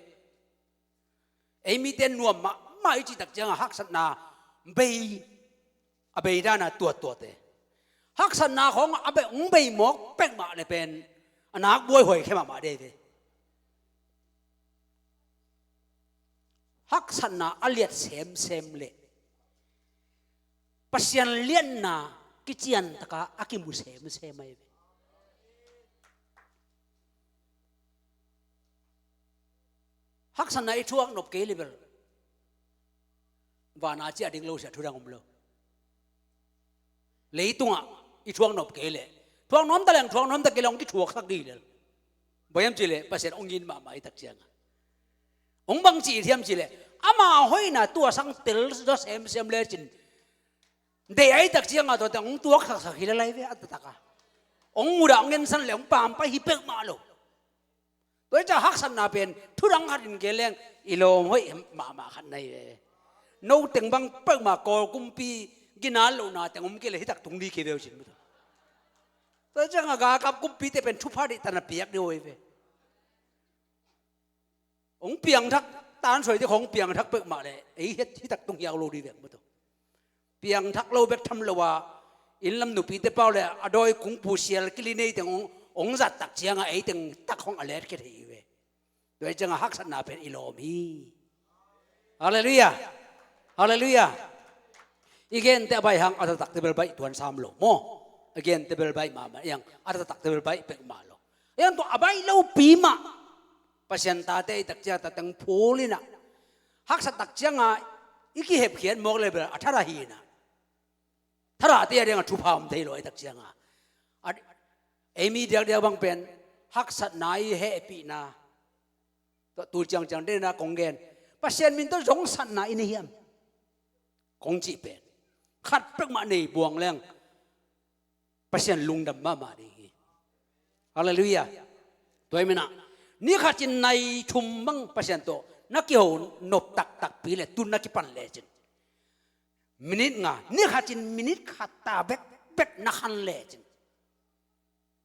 Ei mite nuam mahmah i cih tak ciangah haksatna bei, a bei dana tuattuate. Haksatna khawng a bei, hong bei mawk pek mah le pen a nak buaihuai khia mahmah dei ve. Haksatna a liat semsem leh Pasian liatna kician taka a kimu semsem ahi ve. Haksatna i thuak nop kei le bel vana ciah ding lo sia thu dang om lo. Leitungah i thuak nop kei leh, thuak nuam ta leng thuak nuam ta kei leh hong kithuaksak dih lel. Bang hiam cih leh Pasian hong it mahmah i tak ciangah hong bang ci i thiam cih leh, ama hoihna tua sang tel zaw semsem lecin deih a i tak ciangah tuate hong tuaksaksak hi lalai ve a taktakah. Hong mudah hong ensan leh hong pampai hi peuhmah lo. Tua hi ciah haksatna pen thu dang khat in gen leng i lawm hoih mahmah khat na hi ve. No teng bang peuhmah Kawl kumpi ginat lohna teng om kei leh hi tak tung dih kei ve uh cin maw taw. Tua hi ciangah galkap kumpite pen thupha dih tana piak dih uh hi ve. Hong piangthak, tansuaite khawng piangthak peuhmah leh ei hi tak tung hiau lo dih vek maw taw. Piangthak lo bek tham lo a, innlam nupite pau le a dawi kungpu sial kili nei teng hong, hong zat tak ciangah ei teng tak hong a let khia thei hi ve. Tua hi ciangah haksatna pen i lawm hi. Halleluiah. Halleluiah. I gente a baih hang a taktakte bel baih tuan sam lo maw. I gente bel baih mahmah, i hang a taktakte bel baih peuhmah lo. I hang tua a baih lopi mah Pasian tate i tak ciang tateng phul inah, haksat tak ciangah i kihepkhiat mawk le bel a thara hi inah, tharate a dingah thupha om thei lo i tak ciangah. A, ei mi diakdiak bang pen haksatna i hehpihna, tua tul ciangciang dena kong gen, Pasian min tawh zongsatna i nei hiam kong cih pen khat peuhmah nei buang leng Pasian lungdam mahmah ding hi. Halleluiah. Tua hi menah ni khatin nai thum bang Pasian tawh na kiho nop taktakpi le tun na kipan lecin Minit nga, ni khat in minit khat ta bekbek na khan lecin,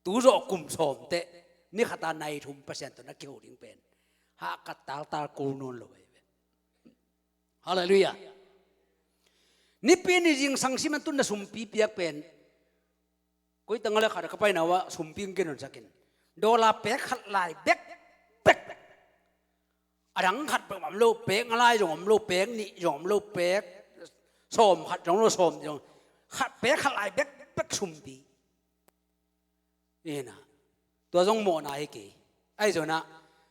tu zawh kum sawm teh ni khat a nai thum Pasian tawh na kiho ding pen hahkat taltal kul nawn lo ahi ve. Halleluiah. Nipi ni zingsang sim a tun na sumpi piak pen, koi tang a le khat a ka paina uh ah sumpi hong kinonsak in, dollar pek khat lai bekbek. A dang khat bek om lo, pek nga lai zong om lo, pek nih zong om lo, pek sawm khat zong lo, sawm zong khat, pek khat lai bekbek sumpi. Ina, tua zong mawhna hi kei. Ahi zongin ah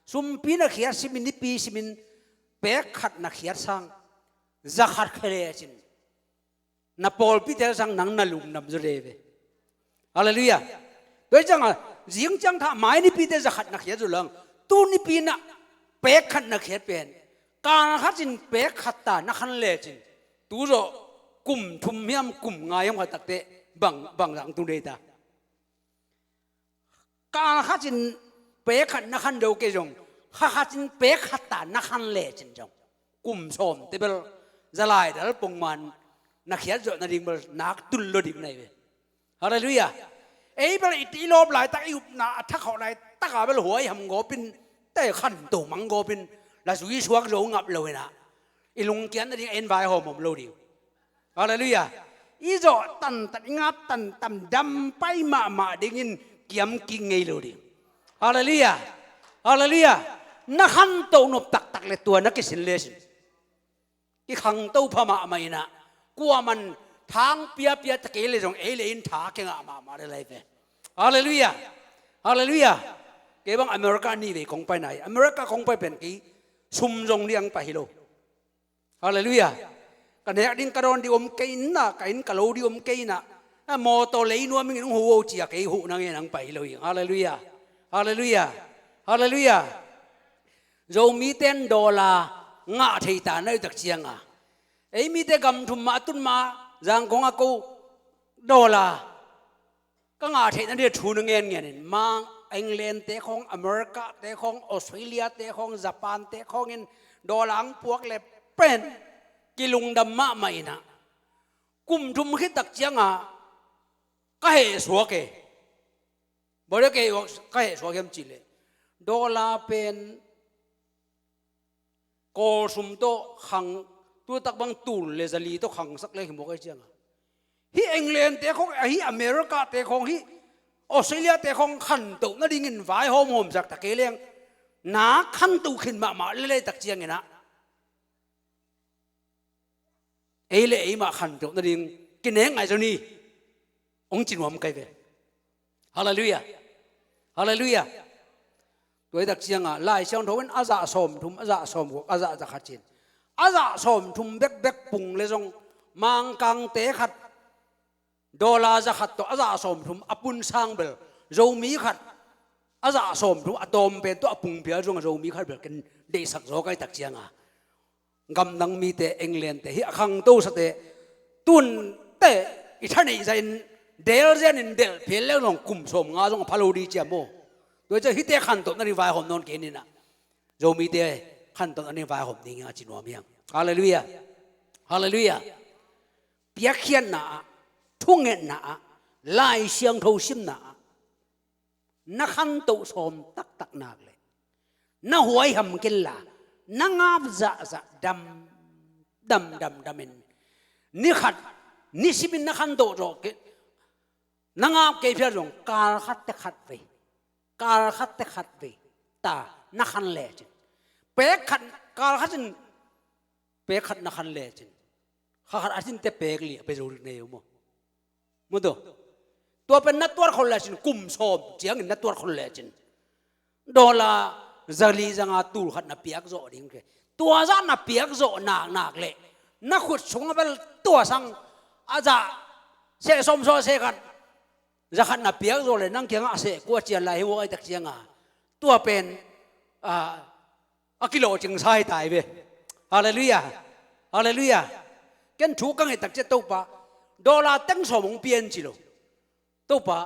sumpi na khiat simin, nipi simin, pek khat na khiat sang za khat khia lecin, na pawlpite sang nang na lungdam zaw dei ve. Halleluiah. Tua hi ciangah zing ciang thah mai nipite za khat na khiat zaw lang, tu nipi in ah pek khat na khiat pen, kal khat in pek khat ta na khan lecin, tu zawh kum thum hiam kum nga hiam khat takteh bang, bang zah tung dei ta. Kal khat in pek khat na khan zo kei zong, kha khat in pek khat ta na khan lecin zong, kum sawm teh bel za laidal pongman na khiat zawh nading bel nak tul lo ding na hi ve. Halleluiah. Ei bel i, i lawp laitak, i upna a thakhauh laitak a bel huaiham gawpin, teh khanto mang gawpin, la zui suak zo ngap lo in ah, i lungkiat nading en vaihawm om lo ding. Halleluiah. I zawh tantan, i ngap tantan, dam pai mahmah dingin kiam kik ngei lo ding. Halleluiah. Halleluiah. Na khanto nop taktak le tua na kisin le sin, i khangto pha mahmah in ah, kuaman thang piapia ta kei le zong ei le in tha kingah mahmah le lai ve. Halleluiah. Halleluiah. Kei bang America ni vei kong pai nai. America kong pai pen kei sum zong diang pai hi lo. Halleluiah. Ka nek ding ka dawn ding om kei in ah, ka inn ka lo ding om kei in ah, a mawtaw lei nuam in hong huh uh cia kei huh nang e nang pai lo ing. Halleluiah. Halleluiah. Halleluiah. Zomite in dollar ngah thei ta na uh tak cianga, ei mite gam thum mah a tun mah Zangkong a ko dollar ka ngah theih nading thu na ngenngen in, mang England te khawng, America te khawng, Australia te khawng, Japan te khawng in dollar ang puak le pen kilungdam mahmah in ah, kum thum khit tak cianga ka heh suak e. Bawlek e, ka heh suak hiam cih leh, dollar pen Kawl sum tawh khang, tu tak bang tul le zali tawh khangsak le hi mawk ahi cianga, hih England te khawng, hih America te khawng, hih Australia te khawng khantoh nadingin vaihawm hawmsak ta kei leng, na khantoh khin mahmah lel tak ciangin ah, ei le ei mah khantoh nading kinek ngaih zaw ni, hong ci nuam kai ve. Halleluiah. Halleluiah. Tua hi tak cianga Lai Siangtho in a zah sawmthum, a zah sawmguk, a zah za khat ci-in, a zah sawmthum bekbek pung le zong Mangkangte khat dollar za khat tawh a zah sawmthum a pun sang bel, Zomi khat a zah sawmthum a tawm pen tawh a pung phial zong a Zomi khat bel ken deihsak zaw kai tak cianga, gamdang mite, England te, hih a khangtosate tun teh i thaneih zahin delh zenin delh phel leng zong kum sawmnga zong a pha lo ding ciam maw? Tua ciang hihte khantoh nading vaihawm nawn kei ni in ah, Zomite khantoh nading vaihawm ding a ci nuam hi hang. Halleluiah. Halleluiah. Piakkhiatna ah, thungetna ah, Lai Siangtho simna ah na khantoh sawm taktak nak leh, na huaiham kei la, na ngap zahzah dam, dam, dam, dam in, ni khat, ni simin na khantoh zawh kei, na ngap kei phial zong kal khat teh khat vei, kal khat teh khat vei ta na khan lecin, pek khat, kal khat in pek khat na khan lecin, kha khat a sin teh pek li a pia zo ding na hi uh maw? Maw tua? Tua pen na tuat khol lecin, kum sawm ciangin na tuat khol lecin, dollar zali zanga tul khat na piak zawh ding ke. Tua zah na piak zawh nak nak leh, na khut sungah bel tua sang a zah seh sawm sawm seh khat, za khat na piak zawh leh nang kiangah a seh kua cian lai hi uh ahi tak cianga, tua pen, ah, a kilawhcing sa hi ta hi ve. Halleluiah. Halleluiah. Ken thu ka ngaih tak ciang Topa, dollar teng sawm hong pia in ci lo. Topa,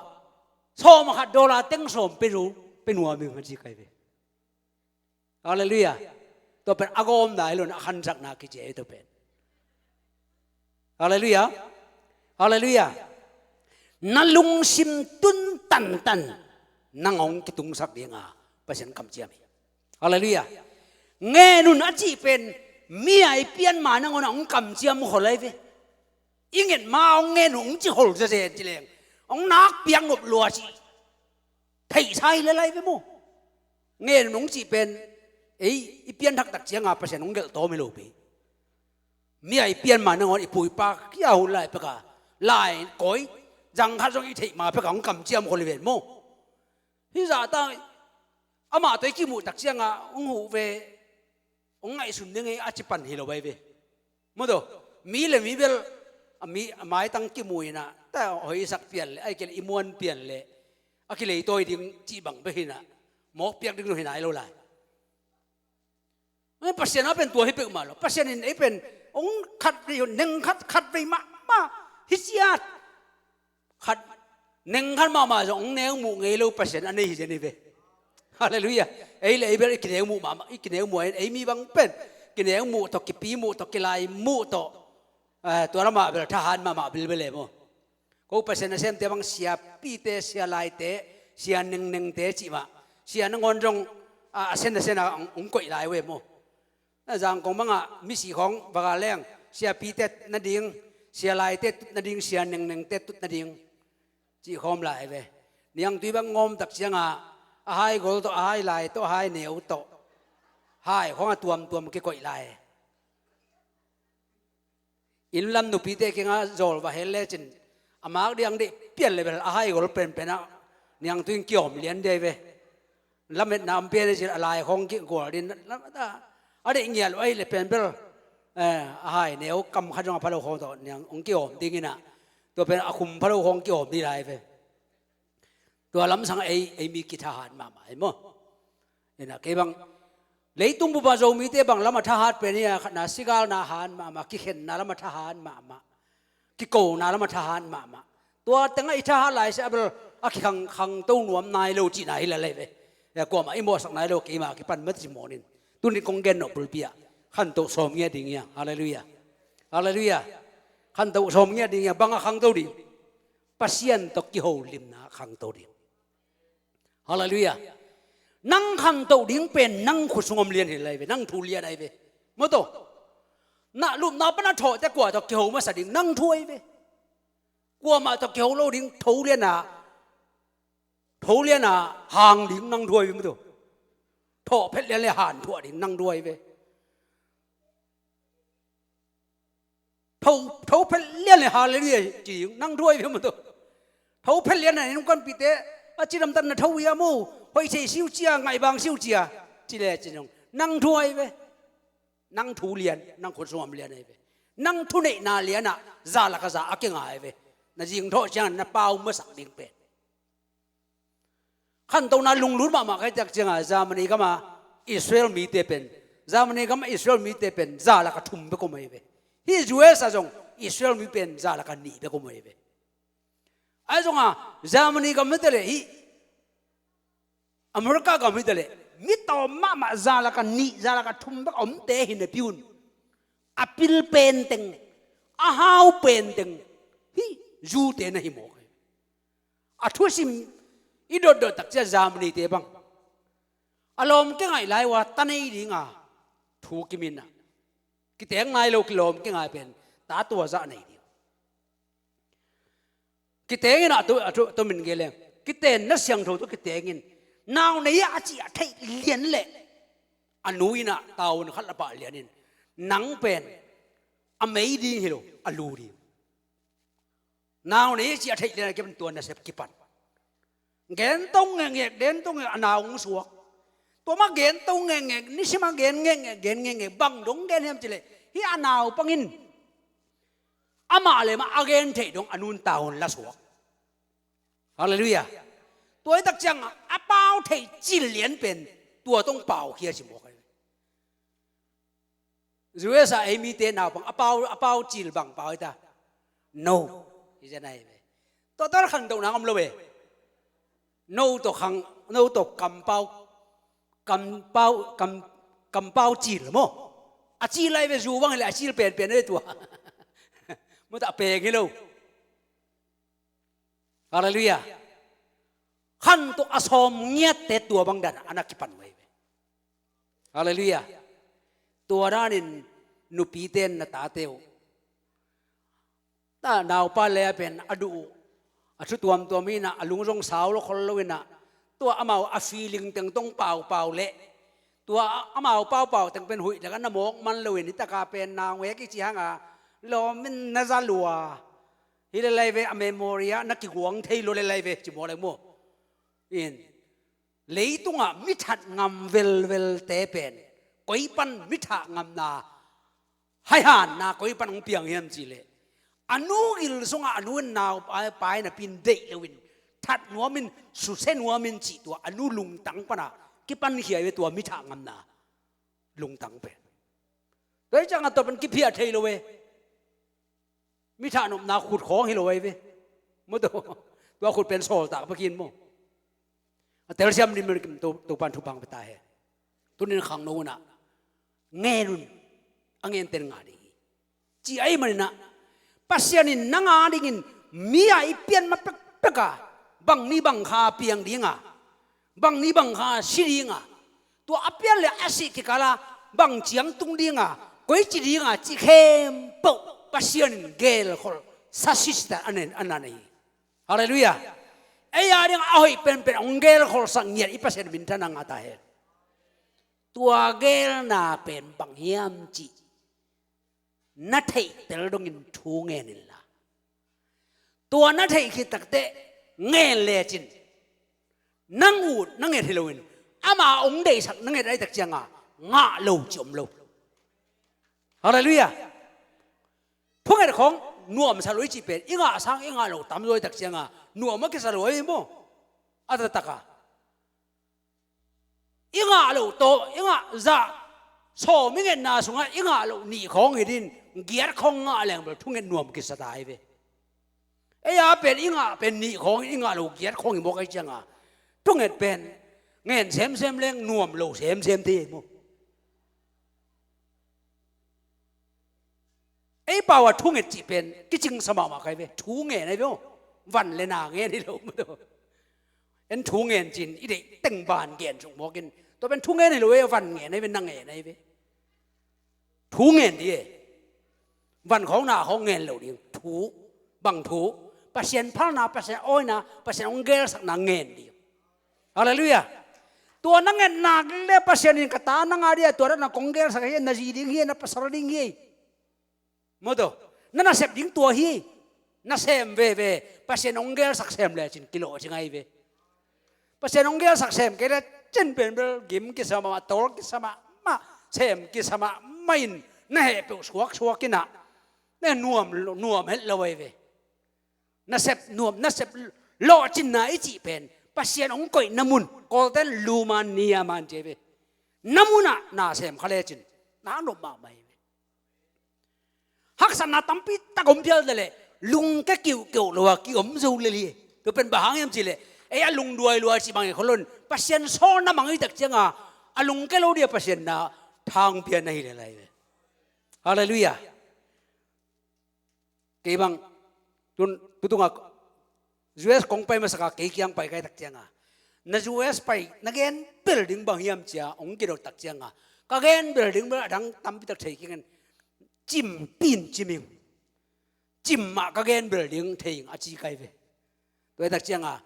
sawm khat dollar teng sawm pia zo, pia nuam ing hong ci kai ve. Halleluiah. Tua pen a gawmna hi lo in a khansakna kici hi tua pen. Halleluiah. Halleluiah. Na lungsim tun tantan nang hong kitungsak dinga Pasian kamciam hi. Halleluiah. Ngen un a cih pen mi a i pian ma nangawn a hong kamciam khol ahi ve. I nget ma hong ngen un hong ci khol zezen ci leng hong nak piak nop lua ci. Theihsa hi le lai ve maw? Ngen un hong cih pen ei i pian thaktak cianga Pasian hong gelh tawm hi lo pi. Mi a i pian ma nangawn i pu i pa kia hun lai peka lai kawi zang khat zong i theih ma peka hong kamciam khol hi ven maw? Hi zahta amah tawh i kimuh tak cianga hong huh ve, hong ngaihsun ding hi a ci pan hi lo bai ve. Maw taw, mi le mi bel a mi a maitang kimuh inah ta hoih i sak pian le ai kei le i muan pian le a kileitawi ding cih bang bek hinah mawk piak ding lo hi nai lo lai. Pasian a pen tua hi peuhmah lo. Pasian in ei pen hong khat vei neng khat khat vei mahmah hi ciat. Khat neng khat mahmah zong hong neu muh ngei lo Pasian a nei hi zen hi ve. Halleluiah. Ei le ei bel i kineu muh mahmah i kineu muh in ei mi bang pen kineu muh tawh kipi muh tawh kilai muh tawh. Eh, tua lamah bel thahat mahmah bilbel e maw? Ko Pasian nasemte bang siapite sialaite sia nengnengte cih mah sia nangawn zong a sen a sen a hong koih lai uh e maw? Zangkong bangah misi khawng va gal leng siapite nading sialaite tut nading sia nengnengte tut nading cih khawm lai ve. Niangtui bang ngawm tak cianga a hai gol tawh a hai lai tawh a hai neu tawh hai khawng a tuamtuam kikoih lai. Inn lam nupite kinga zawl va hel lecin a mak diang deih pian le bel a hai gol penpenah niangtui in kiawm lian dei ve. Lametna om pian lecin a lai khawng kigual din a deih ngial uh ahi le penbel a hai neu kam khat zong a phalo khawng tawh niang hong kiawm dinginah tua pen a khum phalo khawng kiawm di lai ve. Tua lamsang ei ei mi kithahat mahmah ei maw? Ina kei bang leitung bupa Zomite bang lama thahat pen hi a khatna sigalna han mahmah kikhenna lama thahat mahmah kikona lama thahat mahmah. Tua tengah i thahat lai se a bel a kikhang khangto nuam nai lo cihna hi lalai ve. Kuamah i mawhsak nai lo keimah kipan mati mawnin tunin kong gen noh bulpi ah khantoh sawm ngiat ding hiang. Halleluiah. Halleluiah. Khantoh sawm ngiat ding hiang bang a khangto ding. Pasian tawh kiholimna khangto ding. Halleluiah. Nang khantoh ding pen nang khut sung om lian hi lai ve nang thu lian ahi ve. Maw taw. Na lupna pana thawhte kua tawh kiho masa ding nang thu ahi ve. Kuamah tawh kiho lo ding tho liana tho liana hang ding nang thu ahi ve maw taw. Thawh phet lian le han thuah ding nang thu ahi ve. Tho tho phet lian le halleluiah ci ding nang thu ahi ve maw taw. Tho phet lian na nung kanpite a ci lamtan na tho ia maw hoih thei siu cia ngaih bang siu cia ci le ci ding nang thu ahi ve. Nang thu lian nang khut sung om lian ahi ve. Nang thuneihna lianah za laka za a kinga ahi ve. Na zingthawh ciangin na pau masak ding pen. Khantohna lunglut mahmah kai tak cianga Germany gama Israel mite pen Germany gama Israel mite pen za laka thum bek om ahi ve. Hih U S a zong Israel mi pen za laka nih bek om ahi ve. Ahi zonga Germany gam hita le hih America gam hita le mi tawm mahmah za laka nih za laka thum bek omte hi napi un a pil penteng a hau penteng hih zute na hi mawk ahi ve. A thusim i dotdot takcia Germany te bang a lawm kingaih lai ua ta nei dinga thu kiminah kiteng nai lo kilawm kingai pen ta tua zah nei ding. Kiteng inah tu a tu min geleng kitenna siangtho tu kitengin nau nei a cih a theih lian leh a nu inah taun khat la pah lianin nang pen a mei ding hi lo a lu ding. Nau nei ci a theih lian a kipan tua nasep kipan gen tong ngekngek den tong ngek a nau hong suak. Tua mah gen tong ngekngek nisima gen ngekngek gen ngekngek bang dong gen hiam cileh hih a nau pangin amah le mah a gen theih dong a nun taun la suak. Halleluiah. Tua i tak ciang a pau theih cil lian pen tua tong pau khia ci mawk ahi. U S a ei mite naupang a pau a pau cil bang pau hi ta. No hi zen ahi ve. Tua tar khantohna om lo ve. No tawh khang no tawh kampau kampau kam kampau cil maw? A cil ahi ve zu bang hi le a cil penpen ahi tua. Mawtaw, a peng hi lo. Halleluiah. Khantoh a sawm ngiatte tua bang dan a na kipan uh ahi ve. Halleluiah. Tua danin nupite in na tate uh, ta naupa le a pen a duh uh, a thu tuamtuam hi in ah, a lung zong sau lo khol lo in ah, tua amau a feeling teng tong paupau leh, tua amau paupau teng pen huih tak a na mawk man lo in, hi taka pen nau ngek i ci hang a, lawm in na za lua. Hi le lai ve, a memory ah na kiguang thei lo le lai ve, ci mawk le maw. In, leitungah mi that ngam velvelte pen koi pan mi thah ngamna, haihanna koi pan hong piang hiam cih leh, a nu gil sungah a nu in naupa in, napi in deih loin, that nuamin, susia nuamin cih tua a nu lungtang pana kipankhia hi ve, tua mi thah ngamna lungtang pen. Tua hi ciangah tua pen kiphiah thei lo ve. Mi thah nopna khut khawng hi lo ahi ve. Mawtaw, tua khut pen sawltak bek hi in maw. A telsiam ding mah kim, To, Topan thupha pia ta hen. Tuni in khangno un ah, ngen un, a ngente in ngah ding hi, ci ahih manin ah, Pasian in nang a dingin mi a i pian ma pekpek a, bang ni bang kha piang ding a, bang ni bang kha si ding a, tua a pian le a sih kikal ah bang ciang tung ding a, koici ding a, cih khempeuh Pasian in gelkholh sa sisita a na nei hi. Halleluiah. Ei a ding a hoih penpen hong gelkholhsak ngiat i Pasian minthanna ngah ta hen. Tua gelna pen bang hiam cih na theihtel dongin thu ngen inla, tua na theih khit takteh ngen lecin, nang ut na nget hi loin, ama hong deihsak na nget ahih tak cianga ngah lo cih om lo. Halleluiah. Thunget khawng nuamsa lo i cih pen i ngah sang i ngah loh tamzaw ahih tak cianga nuam a kisa lo ahi maw. A taktak a i ngah loh tawh, i ngah zah sawm i ngetna sungah i ngah loh nih khawng hi ding, giat khawng ngah leng bel thunget nuam kisa ta hi ve. Ei a pen i ngah pen nih khawng, i ngah loh giat khawng hi mawk ahih cianga thunget pen ngen semsem leng nuam lo semsem thei hi maw. Ei pau a thunget cih pen kicingsa mahmah ka hi ve. Thu ngen ahi ve aw. Van le na ngen hi lo maw. En thu ngen cin i deih teng ban gen suk mawk in, tua pen thu ngen hi lo ei, van ngen ahi ve, na ngen ahi ve. Thu ngen dih e. Van khawng na khawng ngen lo ding. Thu, bang thu? Pasian phalna, Pasian awina, Pasian hong gelsakna ngen dih. Halleluiah. Tua na ngetna le Pasian in ka ta nang a dih a, tua dan a kong gelsak hi, na zi ding hi, na pasal ding hi. Maw taw, na nasep ding tua hi. Na sem veve, Pasian hong gelsak sem lecin kilawh cing ahi ve. Pasian hong gelsak sem kei lecin pen bel gim kisa mahmah, tawl kisa mahmah, sem kisa mahmah in na heh peuh suaksuak in ah, na nuam, nuam het lo ahi ve. Nasep nuam, nasep lawhcinna i cih pen Pasian hong koihna mun, Kawlten luma nia man ci ahi ve. Na munah na sem kha lecin na nop mahmah hi ve. Haksatna tampi tak om phial ta leh lungke kiuhkeuh lo a kiom zo lel hi. Tua pen bang hang hiam cih leh, ei a lungduai luai cih bang hi kholon, Pasian sawlna mang i tak cianga a lungke lo dih a Pasian na thang pian ahi lel ahi ve. Halleluiah. Kei bang tun, tu tungah U S kong pai masaka kei kiang pai kai tak cianga, na U S pai na gen bel ding bang hiam cia hong kidot tak cianga, ka gen bel ding bel a dang tampi tak thei kingen, cim pin cim ing, cim mah ka gen bel ding thei ing a ci kai ve. Tua hi tak cianga,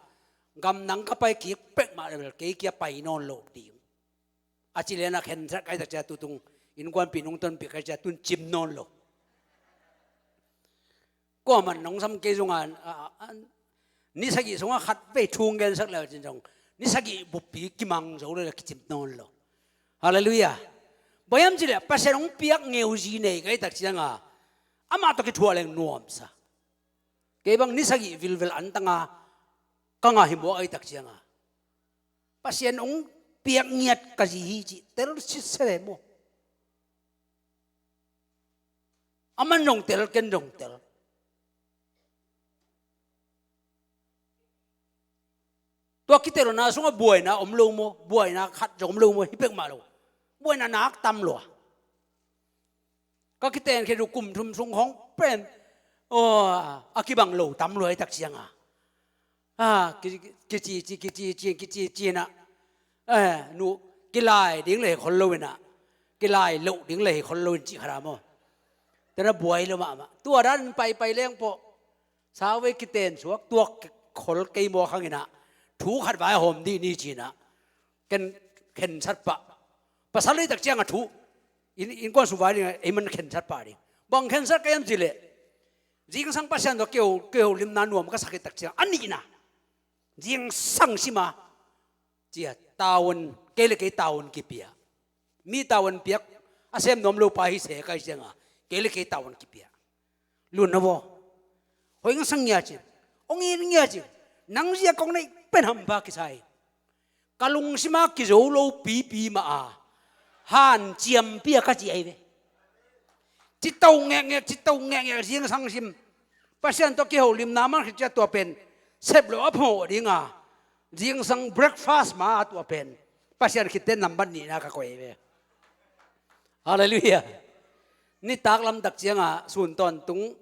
gam nang ka pai kik pek mah le bel kei kia pai nawn lo ding. A ci le na khen sak kai tak cia tutung innkuanpih nong tonpih kai cia tun cim nawn lo. Kuaman nong sam kei zunga, a, a, ni sagih sunga khat vei thu ngen sak le cin zong ni sagih buppi kimang zo le kicim nawn lo. Halleluiah. Bang hiam cih leh Pasian hong piak ngeuzi nei kai tak cianga amah tawh kithuah leng nuamsa. Kei bang ni sagih vilvel antanga ka ngah hi mawk ahi tak cianga Pasian hong piak ngiat ka zi hi cih tel sitset e maw. Aman zong tel, ken zong tel. Tua kitelna sungah buaina om lo maw, buaina khat zong om lo maw, hi pek mah lo. Buaina nak tam lua. Ka kitenkhia uh kum thum sung hong pen, Aw, a kibang lo tam lua i tak cianga, a, ki, kici ci, kici ci, kici ci inah, eh, nu, kilai ding le hi khol lo inah, kilai loh ding le hi khol lo in cih khat a maw. Tena buai lo mahmah. Tua dan paipai leng pawh, sauvei kiten suak tuak khol kei maw khang inah, thu khat vai a hawm dih ni ci inah, ken, khensat pah. Pasal i tak cianga thu, in, innkuan sung vai ding, ei man khensat pah ding. Bang khensat ka hiam cih leh, zingsang Pasian tawh kei ho, kei holimna nuam ka sak i tak ciang a nihna, zingsang sima, cia, tavuan, kei le kei tavuan kipia. Mi tavuan piak a sem nuam lo pa hi se ka hi cianga, kei le kei tavuan kipia. Lun na vaw. Hoi ngasang ngia cin. Ong in ngia cin. Nang zia kong neih pen hampa kisai. Ka lungsima kizo lo pipi mah a, hanciam pia ka ci ai ve. Cito ngekngek, cito ngekngek, zingsang sim. Pasian tawh kiholimna man khit cia tua pen sep lo a phamawh dinga, zingsang breakfast ma a tua pen Pasian khitte nambat nihna ka koih ai ve. Halleluiah. Nitak lamtak cianga sun tawntung,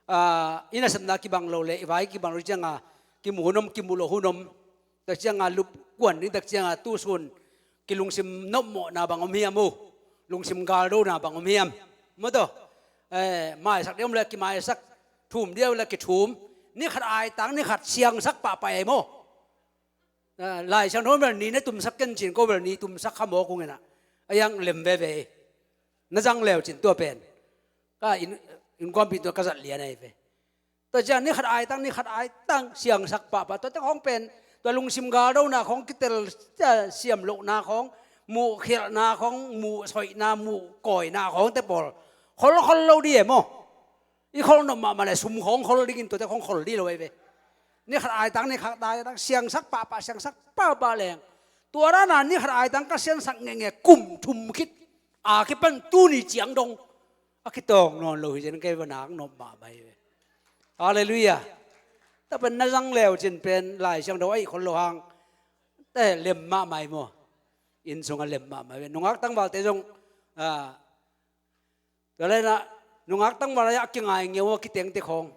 ah, i nasepna kibang lo le i vai kibang lo cianga, kimu hun om, kimu lo hun om. Tak cianga lup kuan ding tak cianga tu sun kilungsim nopmawhna bang om hiam uh? Lungsim galdona bang om hiam? Maw taw, eh, maisak ding om le kimaisak, thum ding om le kithum. Ni khat aitang ni khat siangsak pahpah ei maw. Ah, Lai Siangtho bel ni na tumsak ken cin ko bel ni tumsak kha maw kung inah. A iang lem veve. Na zang leu cin tua pen ka in, innkuanpih tua ka zat lian ai ve. Tua ciang ni khat aitang ni khat aitang siangsak pahpah, tua tek hong pen tua lungsim galdona khong, kitel, cia, siam lohna khong, muh khialhna khong, muh soihna, muh kawina khong te pawl kholkhol lo di e maw. I khol nop mahmah le sum khong khol dingin tua tek hong khol di lo ai ve. Ni khat aitang ni khat aitang siangsak pahpah, siangsak pahpah leng, tua dana ni khat aitang ka siangsak ngenge kum thum khit a kipan tuni ciang dong a kitawng nawn lo hi zen kei va nak nop mahmah hi ve. Halleluiah. Tapen na zang leu cin pen Lai Siangtho a ih khol lo hang te lem mahmah hi maw. Inn sunga lem mahmah hi ve. Nungak tangvalte zong, ah, tua lenah nungak tangval a kingai ngeu a kitengte khong,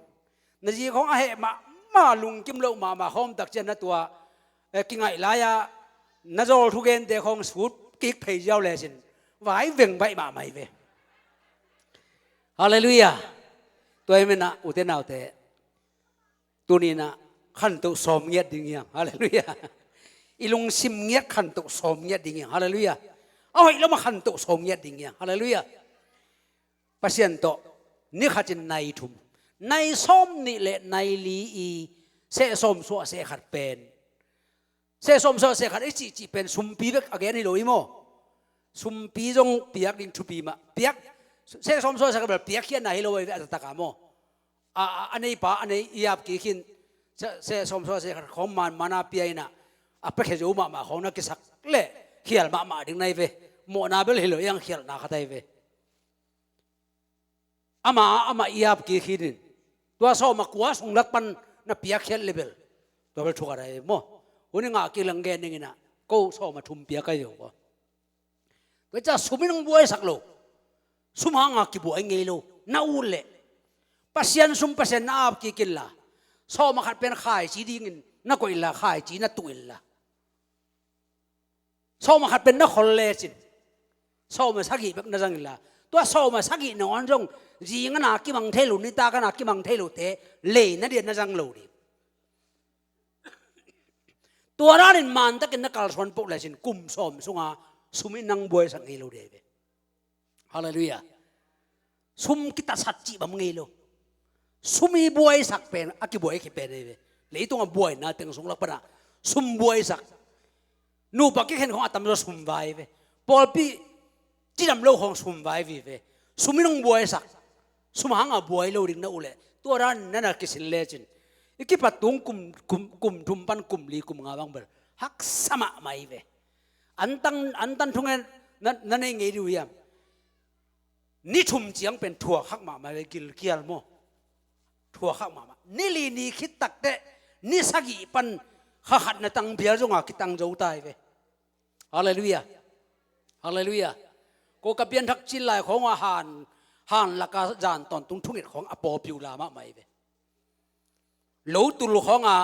na zi khong a heh mahmah, lungkim loh mahmah khawm tak cian na tua, eh, kingaih lai-ah na zawl thugente khong sut kik phei ziau lecin vai veng baih mahmah hi ve. Halleluiah. Tua hi menah ute naute, tuninah khantoh sawm ngiat ding hiam? Halleluiah. I lungsim ngiat khantoh sawm ngiat ding hiam? Halleluiah. A hoih lama khantoh sawm ngiat ding hiam? Halleluiah. Pasian tawh ni khatin nai thum, nai sawm nih le nai li i seh sawm suah seh khat pen, seh sawm suah seh khat i cihcih pen sumpi bek a gen hi lo hi maw. Sumpi zong piak ding thupi mah, piak, seh sawm suah seh khat bel piakkhiatna hi lo hi ve a taktak a maw. A, a, a neipa a nei i ap kik khin, seh, seh sawm suah seh khat khawng manmana pia inah, a piakhia zo mahmah khawng na kisak le khial mahmah ding na hi ve. Mawhna bel hi lo, iang khialhna khat ahi ve. Amah, amah i ap kik khinin, tua sawm a kua sung lak pan na piakkhiat le bel, tua bel thukat ahi maw. Huni ngah kik lang gen dinginah, ko sawm a thum piak ahi ve ko. Tua ciah sum in hong buaisak lo, sum hanga kibuai ngei lo na ut leh, Pasian sum Pasian na ap kik inla, sawm a khat pen khaici dingin na koih inla, khaici na tuh inla, sawm a khat pen na khol lecin sawm a sagih bek na zang inla, tua sawm a sagih nangawn zong zingana kimang thei lo, nitakana kimang thei lote leina dian na zang lo ding. Tua danin mantakin na kalsuan poh lecin kum sawm sunga sum in nang buaisak ngei lo ding ve. Halleluiah. Sum kitasat cih bang ngei lo. Sum i buaisak pen a kibuai khit pen ahi ve. Leitunga buaina teng sung lak pana sum buaisak. Nupa kikhen khong a tamzaw sum vai ve. Pawlpi cidam lo khong sum vai vive. Sum in hong buaisak. Sum hanga buai lo ding na uh leh, tua dan nana kisin lecin i kipat tung kum, kum, kum thum pan kum li kum nga bang bel haksa mahmah hi ve. Antang, antan thungen na, na nei ngei dih uh hiam? Ni thum ciang pen thuakhak mahmah ve, gilkial maw. Thuakhak mahmah. Ni li ni khit takteh ni sagih pan kha khat na tang phial zonga kitang zo ta hi ve. Halleluiah. Halleluiah. Ko ka pianthak cil lai khawngah han, Han laka zan tawntung thunget khawng a popular mahmah hi ve. Lo tul khawngah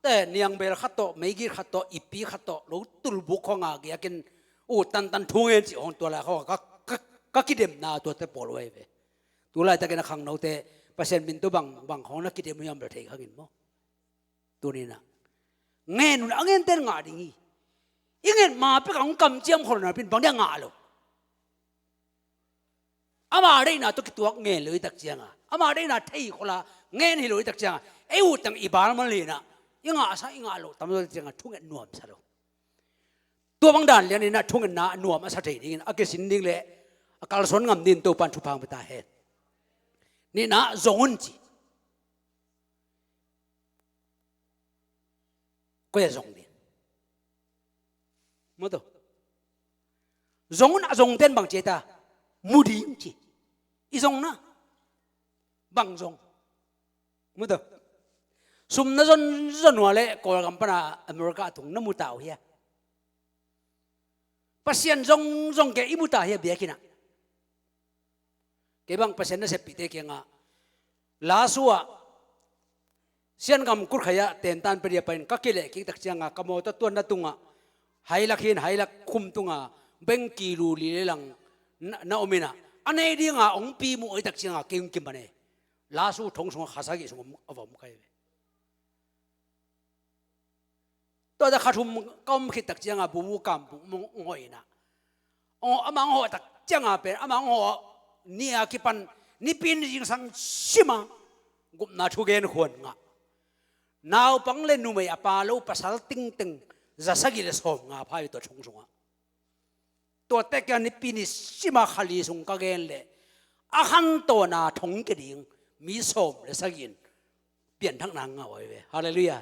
te niangbel khat tawh, meigit khat tawh, ipi khat tawh, lo tul buk khawngah giakin, u tantan thu ngen cih khawng tua lai khawngah ka, ka, ka kidemna tuate pawl uh ahi ve. Tu laitakin a khangnote Pasian min tawh bang, bang khawng na kidem uh hiam bel thei kha ngin maw? Tuninah ngen un a ngenten ngah ding hi. I nget ma pekah hong kamciam khol napi in bang dia ngah lo. Ama deihna tawh kituak ngen lo i tak cianga, ama deihna thei khola ngen hi lo i tak cianga, ei utang i bal man lenah i ngahsa i ngah lo tamzaw tak cianga thunget nuamsa lo. Tua bang dan lianinah thungetna nuam a sa thei dingin a kisin ding le a kalsuan ngam dingin Topan thupha hong pia ta hen. Nihna zong un ci. Koi a zong ding? Maw taw. Zong un a zongten bang ci ta? Mu ding ci. I zongna bang zong? Maw taw. Sum na zon zon uh a le Kawlgam pana America a tung na mu ta uh hia? Pasian zong zong ke i mu ta hia biakinah? Kei bang Pasian naseppihte kiangah, Lasu ah Siangam kutkhaiah tentan pia dia pain ka kileh kik tak cianga ka mawtaw tuanna tungah hailak hin hailak khum tunga bengki lu li le lang na, na om inah a nei dinga hong pi muh ahi tak cianga kei hong kiman e. Lasu thong sungah kha sagih sung a va om kai ve. Tuate kha thum ka om khit tak cianga bubu kam buk mong hong hawh inah, amah hong hawh tak cianga pen amah hong hawh ni a kipan nipi ni zingsang sima gupna thugen khuan ngah. Naupang le numei a pa lo pasal tingteng za sagih le sawm nga pha hi tua thong sungah. Tuate kia nipi ni sima kha li sung ka gen leh a khantawna thong kia ding mi sawm le sagih in pianthakna ngah uh ahi ve. Halleluiah.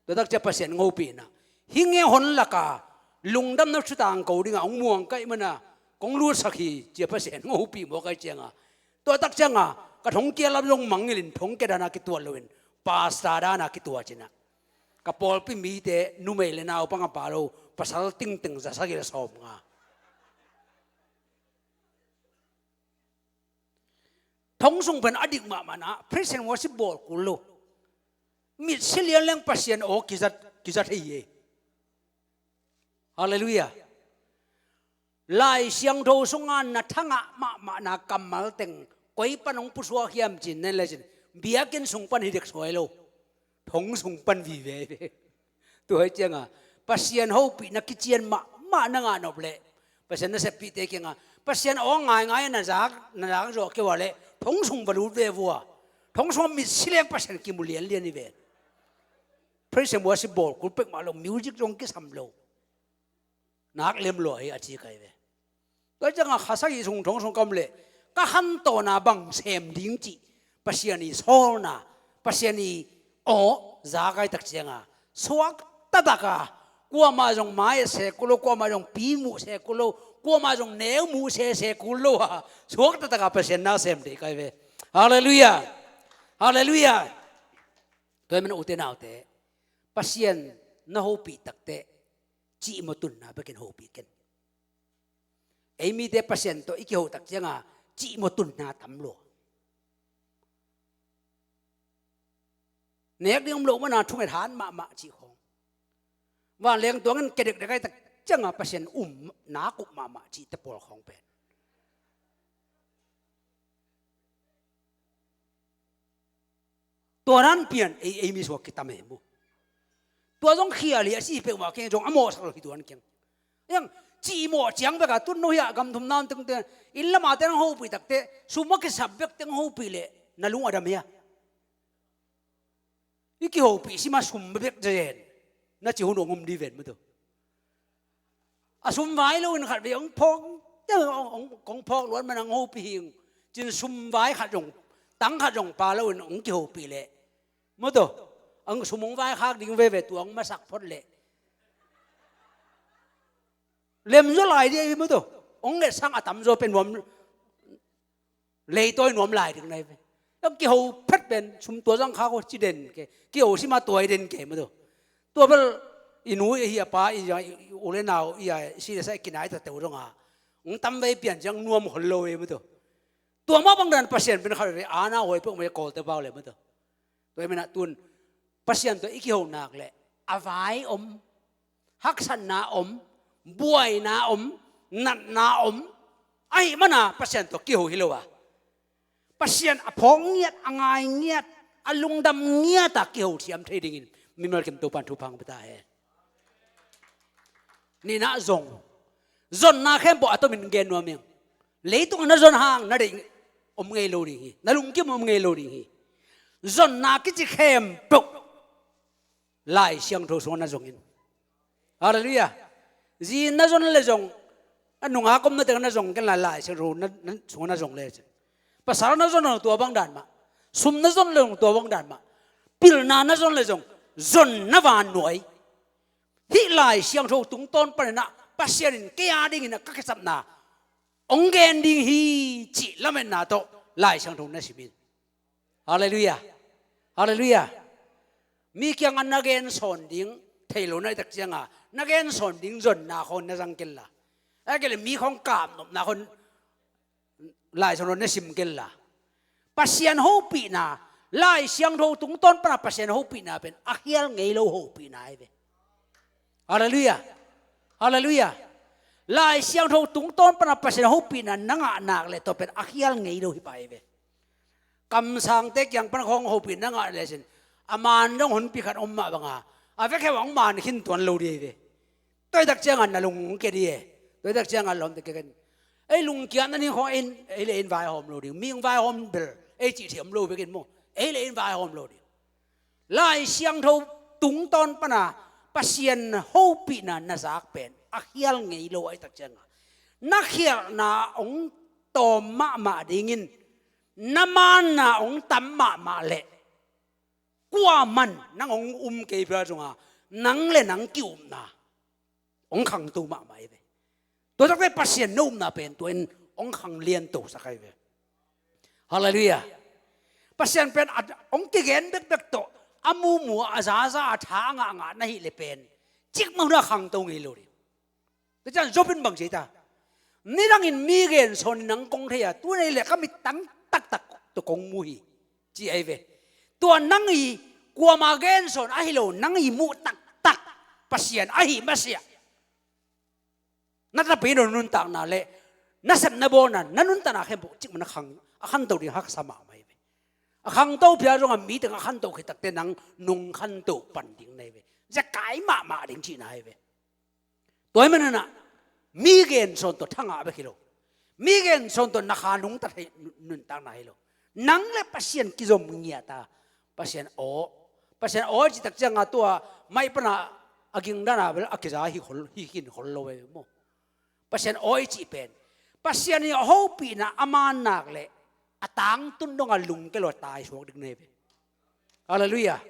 Tua tak cia Pasian hong hopihna hi nge hon laka lungdamna thutang ko dinga hong muang kaih mana kong lutsak hi cia Pasian hong hopih mawk ahi cianga, tua tak cianga ka thongkia lam zong mangngilhin thongkia dana kituat loin pasta dana kituat cinah ka pawlpi mite numei le naupang a pa lo pasal tingteng za sagih le sawm nga. Thong sung pen a dik mahmahna praise and worship bawl kul lo. Mitsi lian leng Pasian aw kizat, kizat thei hi. Halleluiah. Lai Siangtho sunga na thangah mahmahna kammal teng koi pan hong pusuak hiam cin nen le cin biakinn sung pan hi dek suai lo. Thong sung pan vive hi ve. Tua hi cianga Pasian hopihna kician mahmah na ngah nop leh Pasian naseppihte kianga Pasian aw ngaingai na zak, na zak zawh kei ua leh thong sung va lut ve vua. Thong sungah mitsi leng Pasian kimu lianlian hi ve. Praise and worship bawl kul pek mah lo, music zong kisam lo. Nak lem lua hi a ci kai ve. Tua cianga kha sagih sung thong sung ka om leh ka khantawna bang sem ding cih Pasian i sawlna, Pasian i aw za kai tak cianga suak tataka kuamah zong mai a se kul lo, kuamah zong pi muh se kul lo, kuamah zong neu muh se se kul lo a suak tataka Pasian na sem dei kai ve. Halleluiah. Halleluiah. Tua hi mana ute naute, Pasian na hopih takteh cihmaw tunna bekin hopih ken. Ei mite Pasian tawh i kiho tak cianga cihmaw tunna tam lua. Nek ding om loh mana thunget han mahmah cih khawng. Vanleng tuangin kedekdek ahi tak cianga Pasian um nak up mahmah cihte pawl khawng pen. Tua nan pian ei, ei misuak kitam e mu. Tua zong khial hi a si peuhmah keng zong a mawhsak lo hi tuan keng. Yang cihmawh ciang beka tun no hi a gam thum nam tengte in lama teng hopih takte sum a kisap bek teng hopih leh na lung a dam hi a. I kihopih sima sum bek zen na ci hun ong om di ven matu. A sum vai lo in khat vei ong phawk, ong, ong, kong phawk luat man ang hopih hing. Cin sum vai khat zong, tang khat zong pa lo in ong kihopih leh matu. Ang sum ong vai khak ding veve tu ong masak phot leh lem zaw lai di matu. Ong nget sang a tam zaw pen nuam leitawi nuam lai ding nai ve. Kiho phet pen sum tua zang kha ko ci den ke, kiho sima tuai den ke matu. Tua bel i nu i hi a pa i u le nau i a si le sa i kinai ta teu zonga ong tam vei pian ciang nuam hol lo e matu. Tua mah bang dan Pasian pen khat veve ana huai peuhmah i kawlte pau le mah tawh. Tua hi menah tun Pasian tawh i kiho nak leh a vai om, haksatna om, buaina om, natna om, ahi mana Pasian tawh kiho hi lo a, Pasian a phawk ngiat, a ngai ngiat, a lungdam ngiat a kiho thiam thei dingin mimal kim Topan thupha hong pia ta hen. Nihna zong, zonna khempeuh a tomin gen nuam ing. Leitung a na zon hang na deih om ngei lo ding hi. Na lungkim om ngei lo ding hi. Zonna kici khempeuh Lai Siangtho sungah na zong in. Halleluiah. Zi na zon le zong, a nungak om na teng na zong ken la, Lai Siangtho na, na sungah na zong le cin. Pasal na zon le zong tua bang dan mah. Sum na zon le zong tua bang dan mah. Pilna na zon le zong, zonna vannuai. Hih Lai Siangtho tungtawn panin ah Pasian in kei a dingin a ka kisapna hong gen ding hi cih lametna tawh Lai Siangtho na sim in. Halleluiah. Halleluiah. Mi kiangah na gen sawn ding thei lo na hih tak cianga, na gen sawn ding zonna khawng na zang kenla, a kei le mi khawng kapnopna khawng Lai Siangtho na sim kenla, Pasian hopihna, Lai Siangtho tungtawn pana Pasian hopihna pen a khial ngei lo hopihna ahi ve. Halleluiah. Halleluiah. Lai Siangtho tungtawn pana Pasian hopihna na ngah nak le tua pen a khial ngei lo hi pah ahi ve. Kamsangte kiang pana khawng hopih na ngah le cin, a man dong honpi khat om mah banga, a vek heuh hong man khin tuan lo ding ahi ve. Tua hih tak cianga na lung hong kia ding e. Tua hih tak cianga lawmte kia ken, ei lungkiatna ding khawng ei le ei in vaihawm lo ding. Mi hong vaihawm bel ei cih thei om lo bekin maw, ei le ei in vaihawm lo ding. Lai Siangtho tungtawn pana Pasian hopihna na zak pen a khial ngei lo ahih tak cianga, na khialhna hong tawm mahmah dingin, na manna hong tam mahmah leh, kuaman nang hong um kei phial zong a, nang le nang ki-upna hong khangto mahmah ahi ve. Tua takte Pasian na upna pen tua in hong khang liantosak ahi ve. Halleluiah. Pasian pen a hong kigen bekbek tawh, a mumu a zaza a tha a ngahngah na hih le pen, cikmah hun a khangto ngei lo ding. Tua ciang Job in bang ci ta? Nidangin mi gen sawn in nang kong thei a, tu-in ei le ka mittang taktak tawh kong mu hi, ci ahi ve. Tua nang i kuama gen sawn ahi lo, nang i muh taktak Pasian ahi masiah, na tapidaw nuntakna le na sepna bawlna, na nuntakna khempeuh cikmah na khang, a khanto ding haksa mahmah ahi ve. A khangto phial zong a mi teng a khanto khit takte nang nung khanto pan ding na hi ve. Zekai mahmah ding cihna ahi ve. Tua ahih manin ah mi gen sawn tawh thangah bek hi lo, mi gen sawn tawh na kha nungta thei nuntakna hi lo. Nang le Pasian kizom ngiat a, Pasian aw, Pasian aw cih tak cianga tua maih pana a ging dana bel a kiza hi khol, hi khin khol lo ve maw. Pasian aw i cih pen, Pasian i a hopihna a man nak leh a tangtun donga lungkia lo a taisuak ding na hi ve. Halleluiah.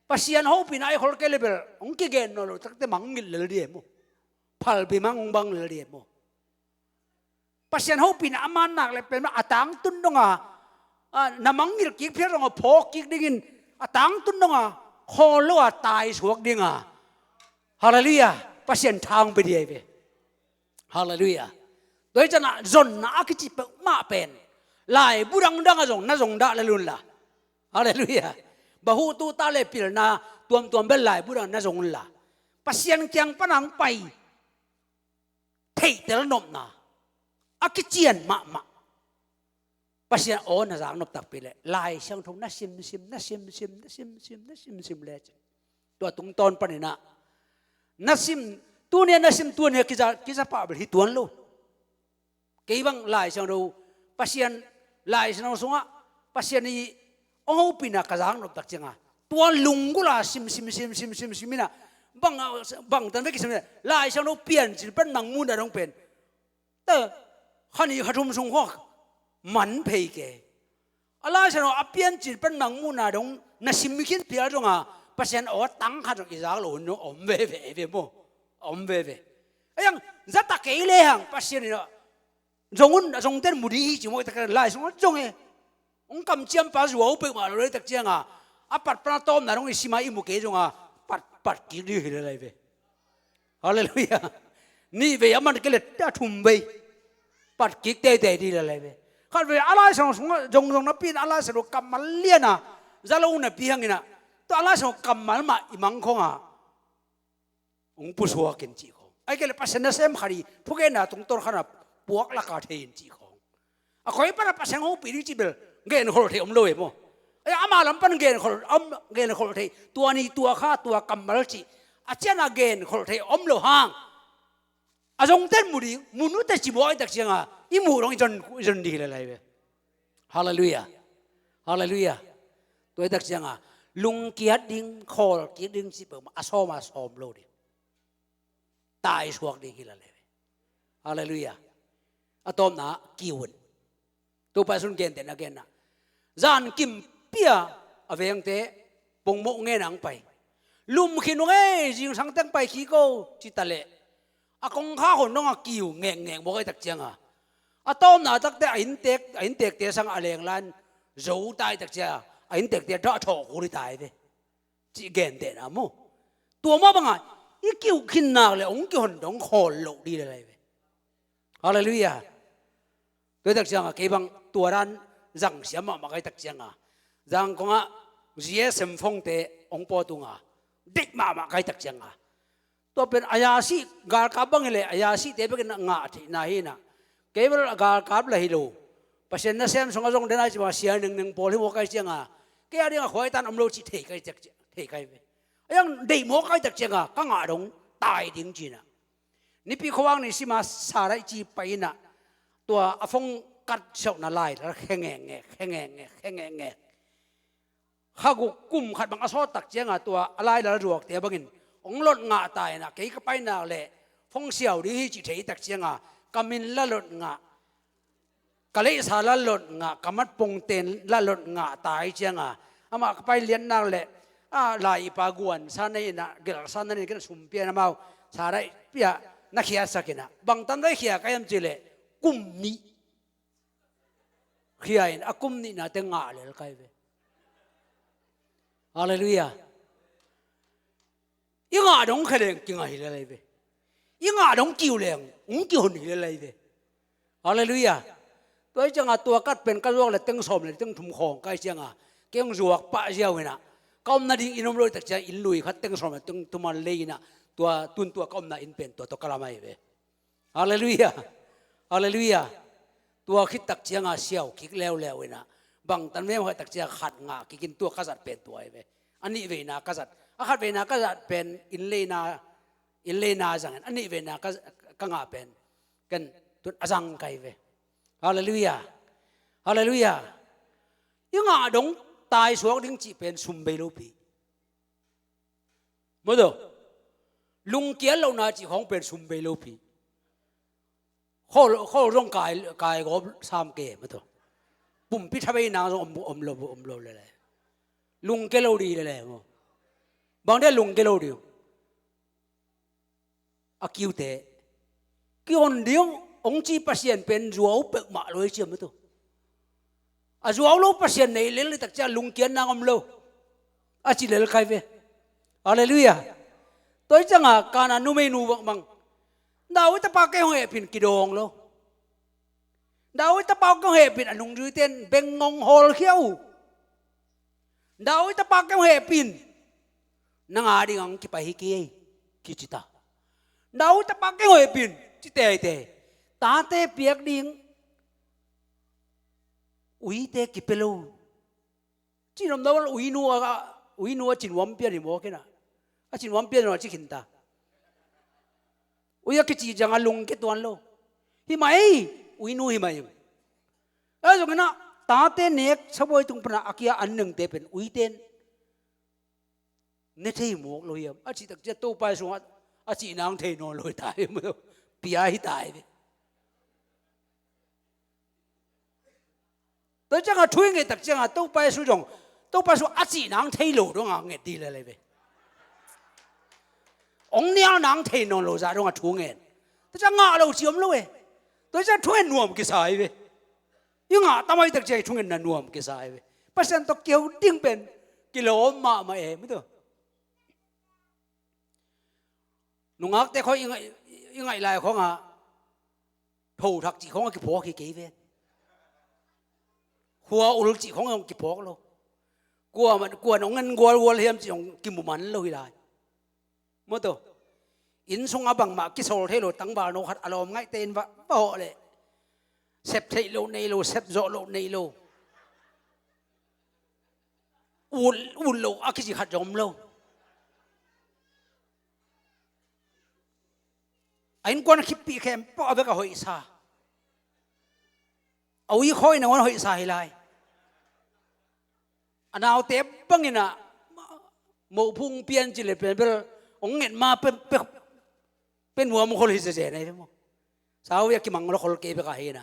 Pasian hopihna a i khol kei le bel hong kigen nawn lo takte mangngilh lel ding e maw. Phalbi mang hong bang lel ding e maw. Pasian hopihna a man nak le pen a tangtun donga, a, na mangngilh kik phial donga phawk kik dingin, a tangtun donga khawl lo a taisuak dinga, halleluiah, Pasian thang pia ding ahi ve. Halleluiah. Tua hi ciangah zonna a kici peuhmah pen laibu dangdang a zong na zong dah lel unla, halleluiah, bahutu ta le pilna tuamtuam bel laibu dang na zong unla, Pasian kiang pana hong pai theihtel nopna a kician mahmah, Pasian aw na zak nop takpi leh Lai Siangtho na simsim, na simsim, na simsim, na simsim lecin, tua tungtawn panin ah na sim, tuni a na sim, tuni a kiza, kiza pah bel hi tuan lo. Kei bang Lai Siangtho, Pasian, Lai Siangtho sungah Pasian i hong hopihna ka zak nop tak cianga, tua lunggulh a simsim, simsim, simsim inah, bang, bangtan vek kisim inah, Lai Siangtho Piancil pan nang muhna dong pen, ta, kha nih kha thum sung khawng man phei kei. A Lai Siangtho a Piancil pan nang muhna dong na sim khin phial zonga, Pasian aw tang khat zong i zak loh hun zong a om veve ve maw. A om veve. A iang zata kei lehang Pasian in a zong un, a zongten mu ding hi ci maw, i tak ciang Lai Siangtho zong e. Hong kamciampa zuau peuhmah lo le tak cianga, a pat pana tawpna dong i sima i mu kei zonga, pat, pat kik ding hi lel ahi ve. Halleluiah. Nih vei a man kei le a thum vei pat kik teitei ding lel ahi ve. Khatvei a Lai Siangtho sungah zongzong napi in a Lai Siangtho kammal lian a za lo napi hangin ah, tua a Lai Siangtho kammal mah i mang khawng ah hong pusuak in cih khawng. Ahih kei leh Pasian nasem khat i thugenna tungtawn khat ah puak lak a thei in cih khawng. A koi pan a Pasian hong hopih ding cih bel genkholh theih om lo e maw. Ai, ama lam pan genkholh, om, genkholh theih, tua ni tua kha tua kammal cih a ciang a genkholh theih om lo hang, a zongte in mu ding, mu nute ci mawk ahih tak ciang a, i muh dong i zon, i zon ding hi lailai ve. Halleluiah. Halleluiah. Tua ahih tak ciang a, lungkiat ding, khawl kik ding cih peuhmah a sawm a sawm lo ding. Taisuak ding hi lailai ve. Halleluiah. A tawpna, kiu in. Topa Jesu'n gentehna genna, zankim pi a a vengte pongmoh ngen a hong pai. Lum khin ung ei, zingsang teng pai kik o, ci ta leh, a kongkhak hun dong a kiu ngekngek mawk ahih tak ciang a, a tawpna takte a inntek, a inntekte sang a leng lai-in zo ta ahih tak ciang a, a inntekte dah thawh kul hi ta hi ve. Cih gentehna maw. Tua mah bang a i kiu khin nak leh hong kihon dong khawl loh ding lailai ve. Halleluiah. Tua ahih tak ciang a, kei bang tua dan zang siam mahmah ka hih tak ciang a, Zangkong ah G S M phone te hong pawt ung a, deih mahmah ka hih tak ciang a, tua pen a ya sih, galkap bang hi leh a ya sihte bekin a ngah theihna hi in ah, kei bel a galkap lah hi lo, Pasian nasem sungah zong den a ci bang a sia nengneng pawl hi mawk ka hih ciang a, kei a ding a khuaitan om lo cih thei ka hih tak ciang, thei ka hi ve. A yang deih mawk ka hih tak ciang a, ka ngah dong tai ding ci in ah, Nipi khuavak ni sim a Saraih ci pai in ah, tua a phone kat siauhna lai lal khe ngekngek, khe ngekngek, khe ngekngek. Kha guk kum khat bang a sawt tak ciang a, tua a lai lal ruakte bangin hong lot ngah ta in ah, kei ka pai nak leh phone siau ding hi cih thei tak ciang a, ka min la lot ngah, ka leihsa la lot ngah, ka matpongte la lot ngah ta ahih ciang a, amah ka pai lian nak leh, a, lai i pa guan sa nei in ah, gelh sa nei in ah, ken a sum pia in amau Saraih pia na khiatsak in ah, bang tan vai khia ka hiam cih leh, kum nih khia in, a kum nihna teng ngah lel ka hi ve. Halleluiah. I ngah dong khe leng kingah hi lel hi ve. I ngah dong kiu leng hong kihon hi lel hi ve. Halleluiah. Tua ahih ciang a, tua kat pen ka zuak leh teng sawm leh teng thum khawng ka hih ciang a, kei hong zuak pah ziau in ah, ka omna ding inn om lo ahih tak ciang a, inn lui khat teng sawm leh teng thum a lei in ah, tua tun tua ka omna inn pen tua tawh ka lam ahi ve. Halleluiah. Halleluiah. Tua khit tak ciang a siau kik leuleu in ah, bang tan vem hoih tak ciang a khat ngah kik in, tua ka zat pen tua hi ve. A nihveina ka zat, a khatveina ka zat pen inn leina, inn leina zang in, a nihveina ka, ka ngah pen ken tun a zang ka hi ve. Halleluiah. Halleluiah. I ngah dong taisuak ding cih pen sum bei lopi. Maw tua, lungkiat lohna cih khawng pen sum bei lopi. Khawl, khawl zong kai, kai gawp sam ke, maw tua. Pumpi tha bei nang zong om, om lo, om lo lele. Lungkia lo ding lele maw. Bang dia lungkia lo ding. A kiute, kihon ding hong ci Pasian pen zuau peuhmah lo hi ci a, maw tua. A zuau lo Pasian nei lel ahih tak ciang a lungkiat nang om lo, a ci lel ka hi ve. Halleluiah. Tua ahih ciang a, Kanaan numeinu bang, bang, David tapa kei hong hehpih in, kidawng lo. David tapa kei hong hehpih in, a nungzuite in beng hong hawlkhia uh. David tapa kei hong hehpih in, nang a ding hong kipai hi kei ei, kici ta. David tapa kei hong hehpih in, ci teitei. Tate piak ding uite kipia lo. Cih nopna bang uinu a, uinu a ci nuam pian hi mawk in ah, a ci nuam pian lo a ci khin ta. Ui a kici ciang a lungkia tuan lo. Hi mah ei, uinu hi mah ei. Ahi zongin ah, tate nek sabuai tung pan a kia an nengte pen uite in ne thei mawk lo hiam, a cih tak ciang Topa Jesu sungah a cih nang thei nawn lo hi ta hi, pia hi ta hi ve. Tua ciang a thu i nget tak ciang a, Topa Jesu zong, Topa Jesu a cih nang thei lo dong a nget ding lel hi ve. Hong nial nang thei nawn lo zah dong a thu ngen. Tua ciang ngah lo ci om lo e. Tua ciang thu ngen nuam kisa hi ve. I ngah tam ahih tak ciang i thungetna nuam kisa hi ve. Pasian tawh kihou ding pen kilawm mahmah e, maw tua. Nungakte khawng i ngaih, i ngaih lai khawng ah, tho thak cih khawng ah kiphuak hi kei ve. Tua ul cih khong hong kiphawk lo. Kua man, kua nong en gualgual hiam cih hong kimu man lo hi lai. Maw taw. Inn sungah bangmah kisol thei lo tangval no khat a lawm ngaihte in va, va hawh leh. Sep theih loh nei lo, sep zawh loh nei lo. Ut, ut loh a kici khat zong om lo. A innkuan khippi khempeuh a bek a hoihsa. A ui khawina hong hoihsa hi lai. A naute bangin ah, moh phung pian ci le pian bel, hong nget ma pe, pe, pe nuam khol hi zeze na hi ve maw. Sau a kimang lo khol kei bek a hi na.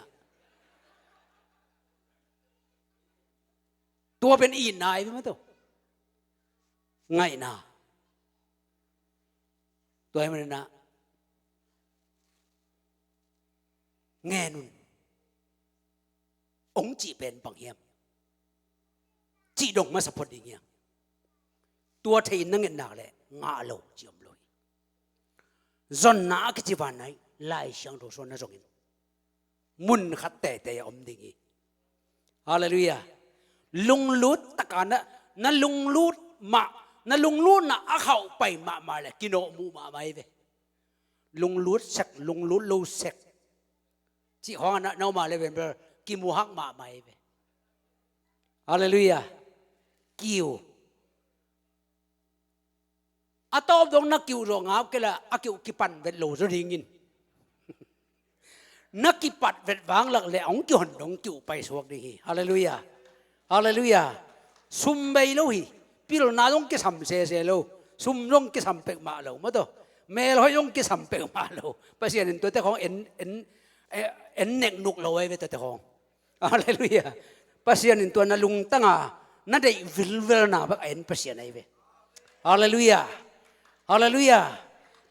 Tua pen itna hi ve maw taw. Ngaihna. Tua hi manin ah, ngen un. Hong cih pen bang hiam? Cih dong masa phot ding hiam? Tua thei in na nget nak leh ngah lo ci om lo hi. Zonna a kici van nai Lai Siangtho suan na zongin mun khat teitei a om ding hi. Halleluiah. Lunglut taka na, na lunglut mah, na lunglutna a khauh pai mahmah le kinawhmuh mahmah hi ve. Lunglut sek, lunglut lo sek cih khawng a na, na om a le venbel kimuhak mahmah hi ve. Halleluiah. Kiu. A tawp dong na kiu zawh ngap kei la, a kiu kipan vet lo zaw dingin. Na kipat vet vanglak le hong kihon dong kiu paisuak ding hi. Halleluiah. Halleluiah. Sum bei lo hi. Pilna dong kisam sese lo. Sum dong kisam pek mah lo. Maw taw. Melhoih dong kisam pek mah lo. Pasian in tuate khawng en, en, eh, en nek nuk lo ahi ve tuate khawng. Halleluiah. Pasian in tua na lungtanga na deih vilvelna bek a en Pasian ahi ve. Halleluiah. Halleluiah.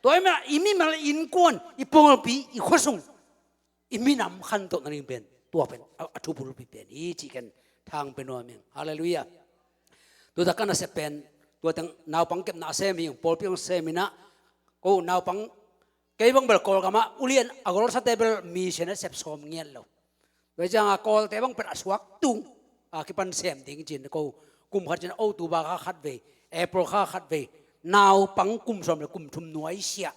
Tua i mah, i mimal innkuan, i pawlpi, i khuasung, i minam khantohna ding pen tua pen a, a thubulpi pen hi cih ken thang pe nuam ing. Halleluiah. Tua tak ka nasep pen, tua teng naupang kepna a sem hi ing, pawlpi hong sem in ah, ko naupang Kei bang bel Kawlgam ah ulian a golsate bel mission a sep sawm ngiat lo. Tua ciangin Kawlte bang pen a suak tung a kipan sem ding cin ko kum khat cin October kha khat vei, April kha khat vei, naupang kum sawm le kum thum nuai siah.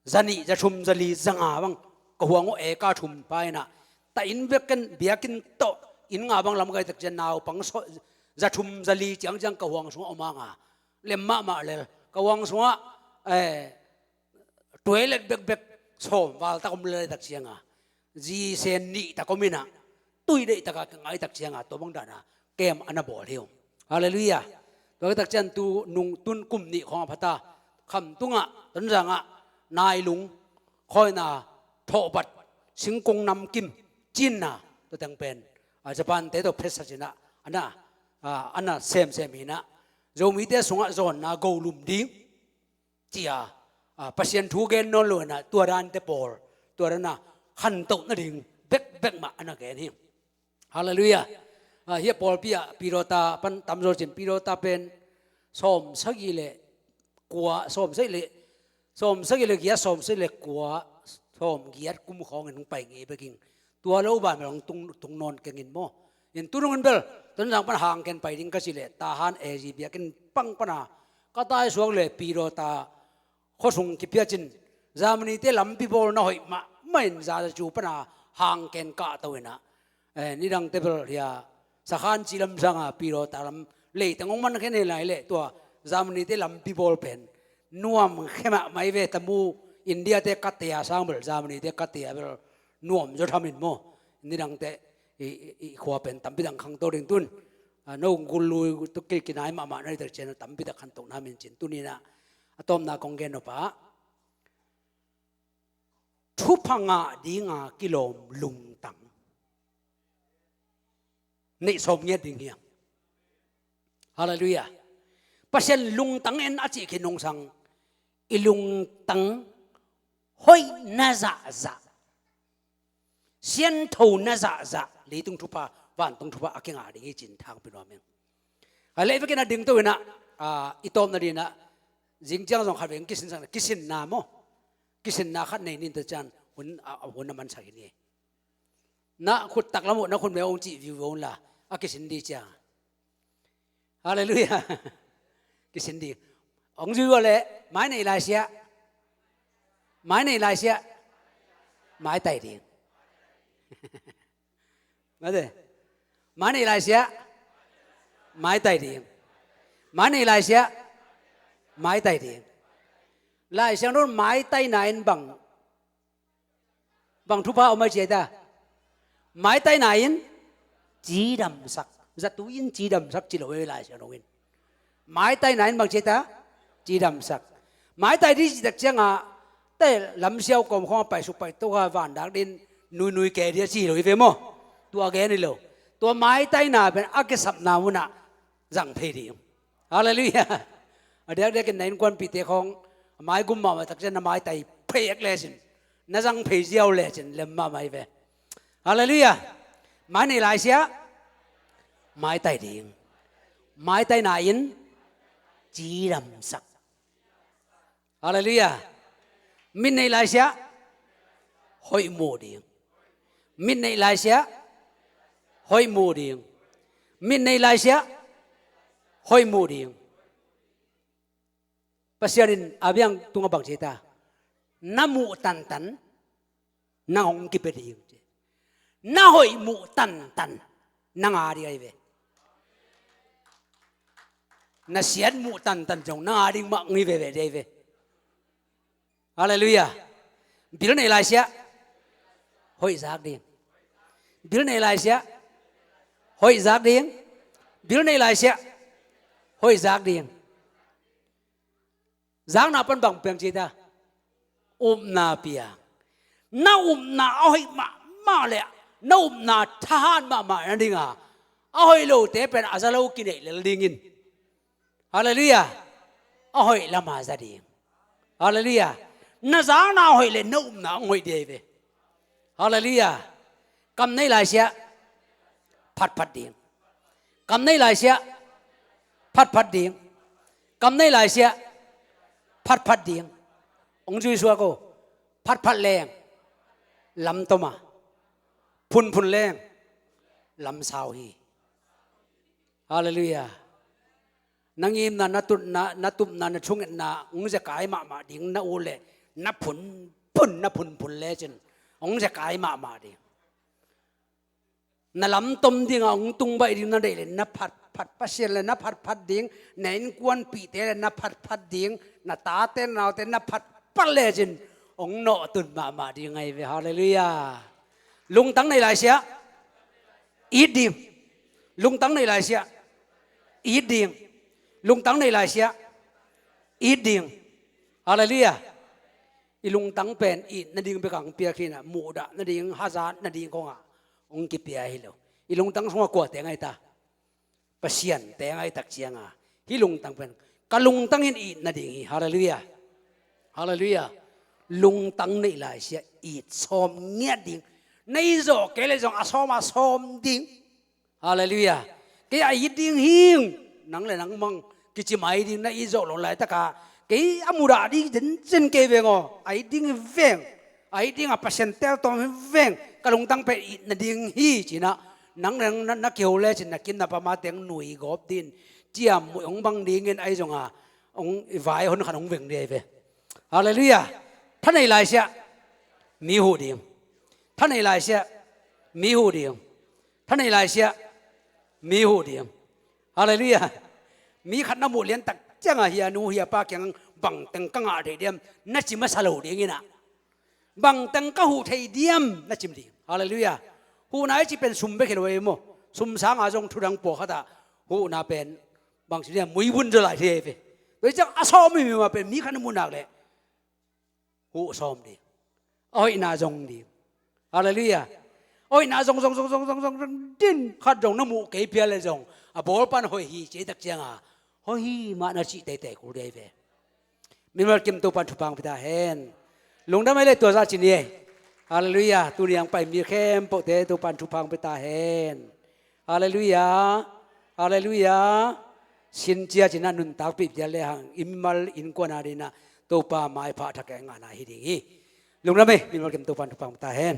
Za nih, za thum, za li, za nga bang ka huang uh eka thum paina. Ta inn bek ken biakinn tawh inn nga bang lam gai tak ciang naupang sawm, za thum, za li ciangciang ka huang sungah om a nga. Lem mahmah lel ka huang sungah, eh, toilet bekbek sawm val tak om lel tak cianga, zi sen nih tak om inah, tui deih taka ka ngai tak cianga, tua bang dana kem ana bawl hi uh. Halleluiah. Tua tak ciang tu nung tun kum nih khawng a phata, Khamtungah, Tonzangah, nailung, khawina, thawhbat, singkung namkim, cinna, tua teng pen, a, Japan te tawh phesa cinah, ana, a, ana semsem hinah, Zomite sungah zawnna golum ding, cia, a, Pasian thu gen nawn lo inah, tua dante pawl, tua dana khantoh nading bekbek mah ana gen hi. Halleluiah. A, hia pawlpi ah pilota pan tamzaw cin pilota pen sawm sagih le kua, sawm sagih le, sawm sagih le giat, sawm sagih le kua, sawm giat kum khawngin hong pai ngei bekin. Tua lo ban bel hong tung, tung nawn kengin maw. In tu nungin bel, Tonzang pan hangken pai ding ka cih leh, Tahan A G biakinn pang pana, ka taisuak le pilota, khuasung kipia cin, Germany te lampi bawl na hoih mahmah in Zazacu pana hangken kahto inah, eh, nidangte bel hia, Sakhan ci lam sanga pilota lam leiteng hong man khen hi lai leh tua Germany te lampi bawl pen nuam khe mahmah hi ve. Tamu India te ka tea sang bel Germany te ka tea bel nuam zaw thamin maw. Nidangte i, i, i khua pen tampi dang khangto ding tun. A, no gulu tu ki, kinai mahmah na hi tak cian tampi dang khantoh na min cin tuninah a tawpna kong gen nop ah, thupha ngah dinga kilawm lungtang neih sawm ngiat ding hiam? Halleluiah. Pasian lungtang en a cih khin nungsang, i lungtang hoih na zahzah, siantho na zahzah, leitung thupha, vantung thupha a kingah ding hi cin thangpi nuam ing. A leh vekin a dingto inah, a, i tawpna dinah, zing ciang zong khat vei kisin sang, kisinna maw. Kisinna khat nei nin ta cian hun, a, a hun a mansak hi ni. Na khut taklam uh, na khut mei uh hong cih viu un la. a kisin ding ciang. Halleluiah. Kisin ding. Hong zui ua leh mai nei laisiah, mai nei laisiah maitai ding. Mate. Mai nei laisiah maitai ding. Mai nei laisiah maitai ding. Laisiangtho in maitaina in bang, bang thupha om a ci a hita? Maitaina in cidamsak. Zatui in cidamsak ci lo ei Laisiangtho in. Maitaina in bang ci a hita? Cidamsak. Maitai ding cih tak ciangah, te lamsiau kawm khawng a paisuk paito kha vandak ding nuinui ke ding a ci lo hi ve maw? Tua gen hi lo. Tua maitaina pen a kisapna munah zang phei ding. Halleluiah. A diakdiakin na innkuanpihte khawng a maigum mahmah tak ciang na maitai phei ek lecin, na zang phei ziau lecin lem mahmah hi ve. Halleluiah. Mai nei laisiah maitai ding. Maitaina in cidamsak. Halleluiah. Mit nei laisiah hoih mu ding. Mit nei laisiah hoih mu ding. Mit nei laisiah hoih mu ding. Pasian in Abraham tungah bang ci a hita? Na muh tantan nang hong kipia ding ci. Na hoih muh tantan nang a ding ahi ve. Na siat muh tantan zong nang a ding mah hong hi veve ding ahi ve. Halleluiah. Bil nei laisiah hoih zak ding. Bil nei laisiah hoih zak ding. Bil nei laisiah hoih zak ding. Zakna pan bang piang ci a hita? Upna piang. Na upna a hoih mahmah le na upna thahat mahmah nadinga a hoih lote pen a za lo kineih lel dingin. Halleluiah. A hoih lama za ding. Halleluiah. Na zakna a hoih le na upna hong hoih ding ahi ve. Halleluiah. Kam nei laisiah phatphat ding. Kam nei laisiah phatphat ding. Kam nei laisiah phatphat ding. Hong zui suak o. Phatphat leng lamtom a, phunphun leng lamsau hi. Halleluiah. Na ngimna, na tutna, na tupna, na thungetna hong zekai mahmah ding na ut leh na phunphun, na phunphun lecin hong zekai mahmah ding. Na lamtom dingah hong tungbaih ding na deih leh na phatphat, Pasian leh na phatphat ding, na innkuanpihte leh na phatphat ding, na tate na naute na phatphat lecin hong nawhtun mahmah ding ahi ve. Halleluiah. Lungtang nei laisiah it ding. Lungtang nei laisiah it ding. Lungtang nei laisiah it ding. Halleluiah. I lungtang pen it nading bek hong piak hi-in ah, muhdah nading, hazat nading khawngah hong kipia hi lo. I lungtang sungah kua teng ahi ta? Pasian teng ahi tak cianga hih lungtang pen ka lungtang in it nading hi. Halleluiah. Halleluiah. Lungtang neih laisiah it sawm ngiat ding. Na it zawh kei leh zong a sawm a sawm ding. Halleluiah. Kei a it ding hing. Nang leh nang mang kici mai ding, na it zawh lo laitaka kei a mudah ding zenzen kei veng aw. A it ding hi veng. A it dingah Pasian teltawm hi veng. Ka lungtang pen it nading hi ci-in ah, nang leh nang na, na kiho lecin na kim na pam a teng nui gawp ding, ciam muih hong bang dingin ahi zonga hong, i vai hon khat hong veng ding ahi ve. Halleluiah. Tha nei laisiah mi huh ding. Tha nei laisiah mi huh ding. Tha nei laisiah mi huh ding. Halleluiah. Mi khat na muh liantak ciangah, hia nu hia pa kiang bangteng ka ngah thei diam, na ci masa lo dingin ah, bangteng ka huh thei diam na cim ding. Halleluiah. Huhna i cih pen sum bek hi lo ei maw? Sum sanga zong thudang pawlkhatah huhna pen bang ci diam, muivun zaw lai thei ei ve. Tua hi ciang a sawm mi mah pen mi khat na muh nak leh huh sawm ding. A hoihna zong ding. Halleluiah. A hoihna zong, zong, zong, zong, zong, zong, zong din khat zong na muh kei phial leh zong a bawl pan hoih hi ci ei tak cianga hoih hi mah na cih teitei kul ding ahi ve. Mimal kim Topan thupha hong pia ta hen. Lungdam ei leh tua zah ci ni ei. Halleluiah. Tuni hong pai mi khempeuhte Topan thupha hong pia ta hen. Halleluiah. Halleluiah. Sin cia ci-in ah nuntakpih pial lehang i mimal innkuan a dingin ah Topa maipha thak a ngahna hi ding hi. Lungdam ei, mimal kim Topan thupha hong pia ta hen.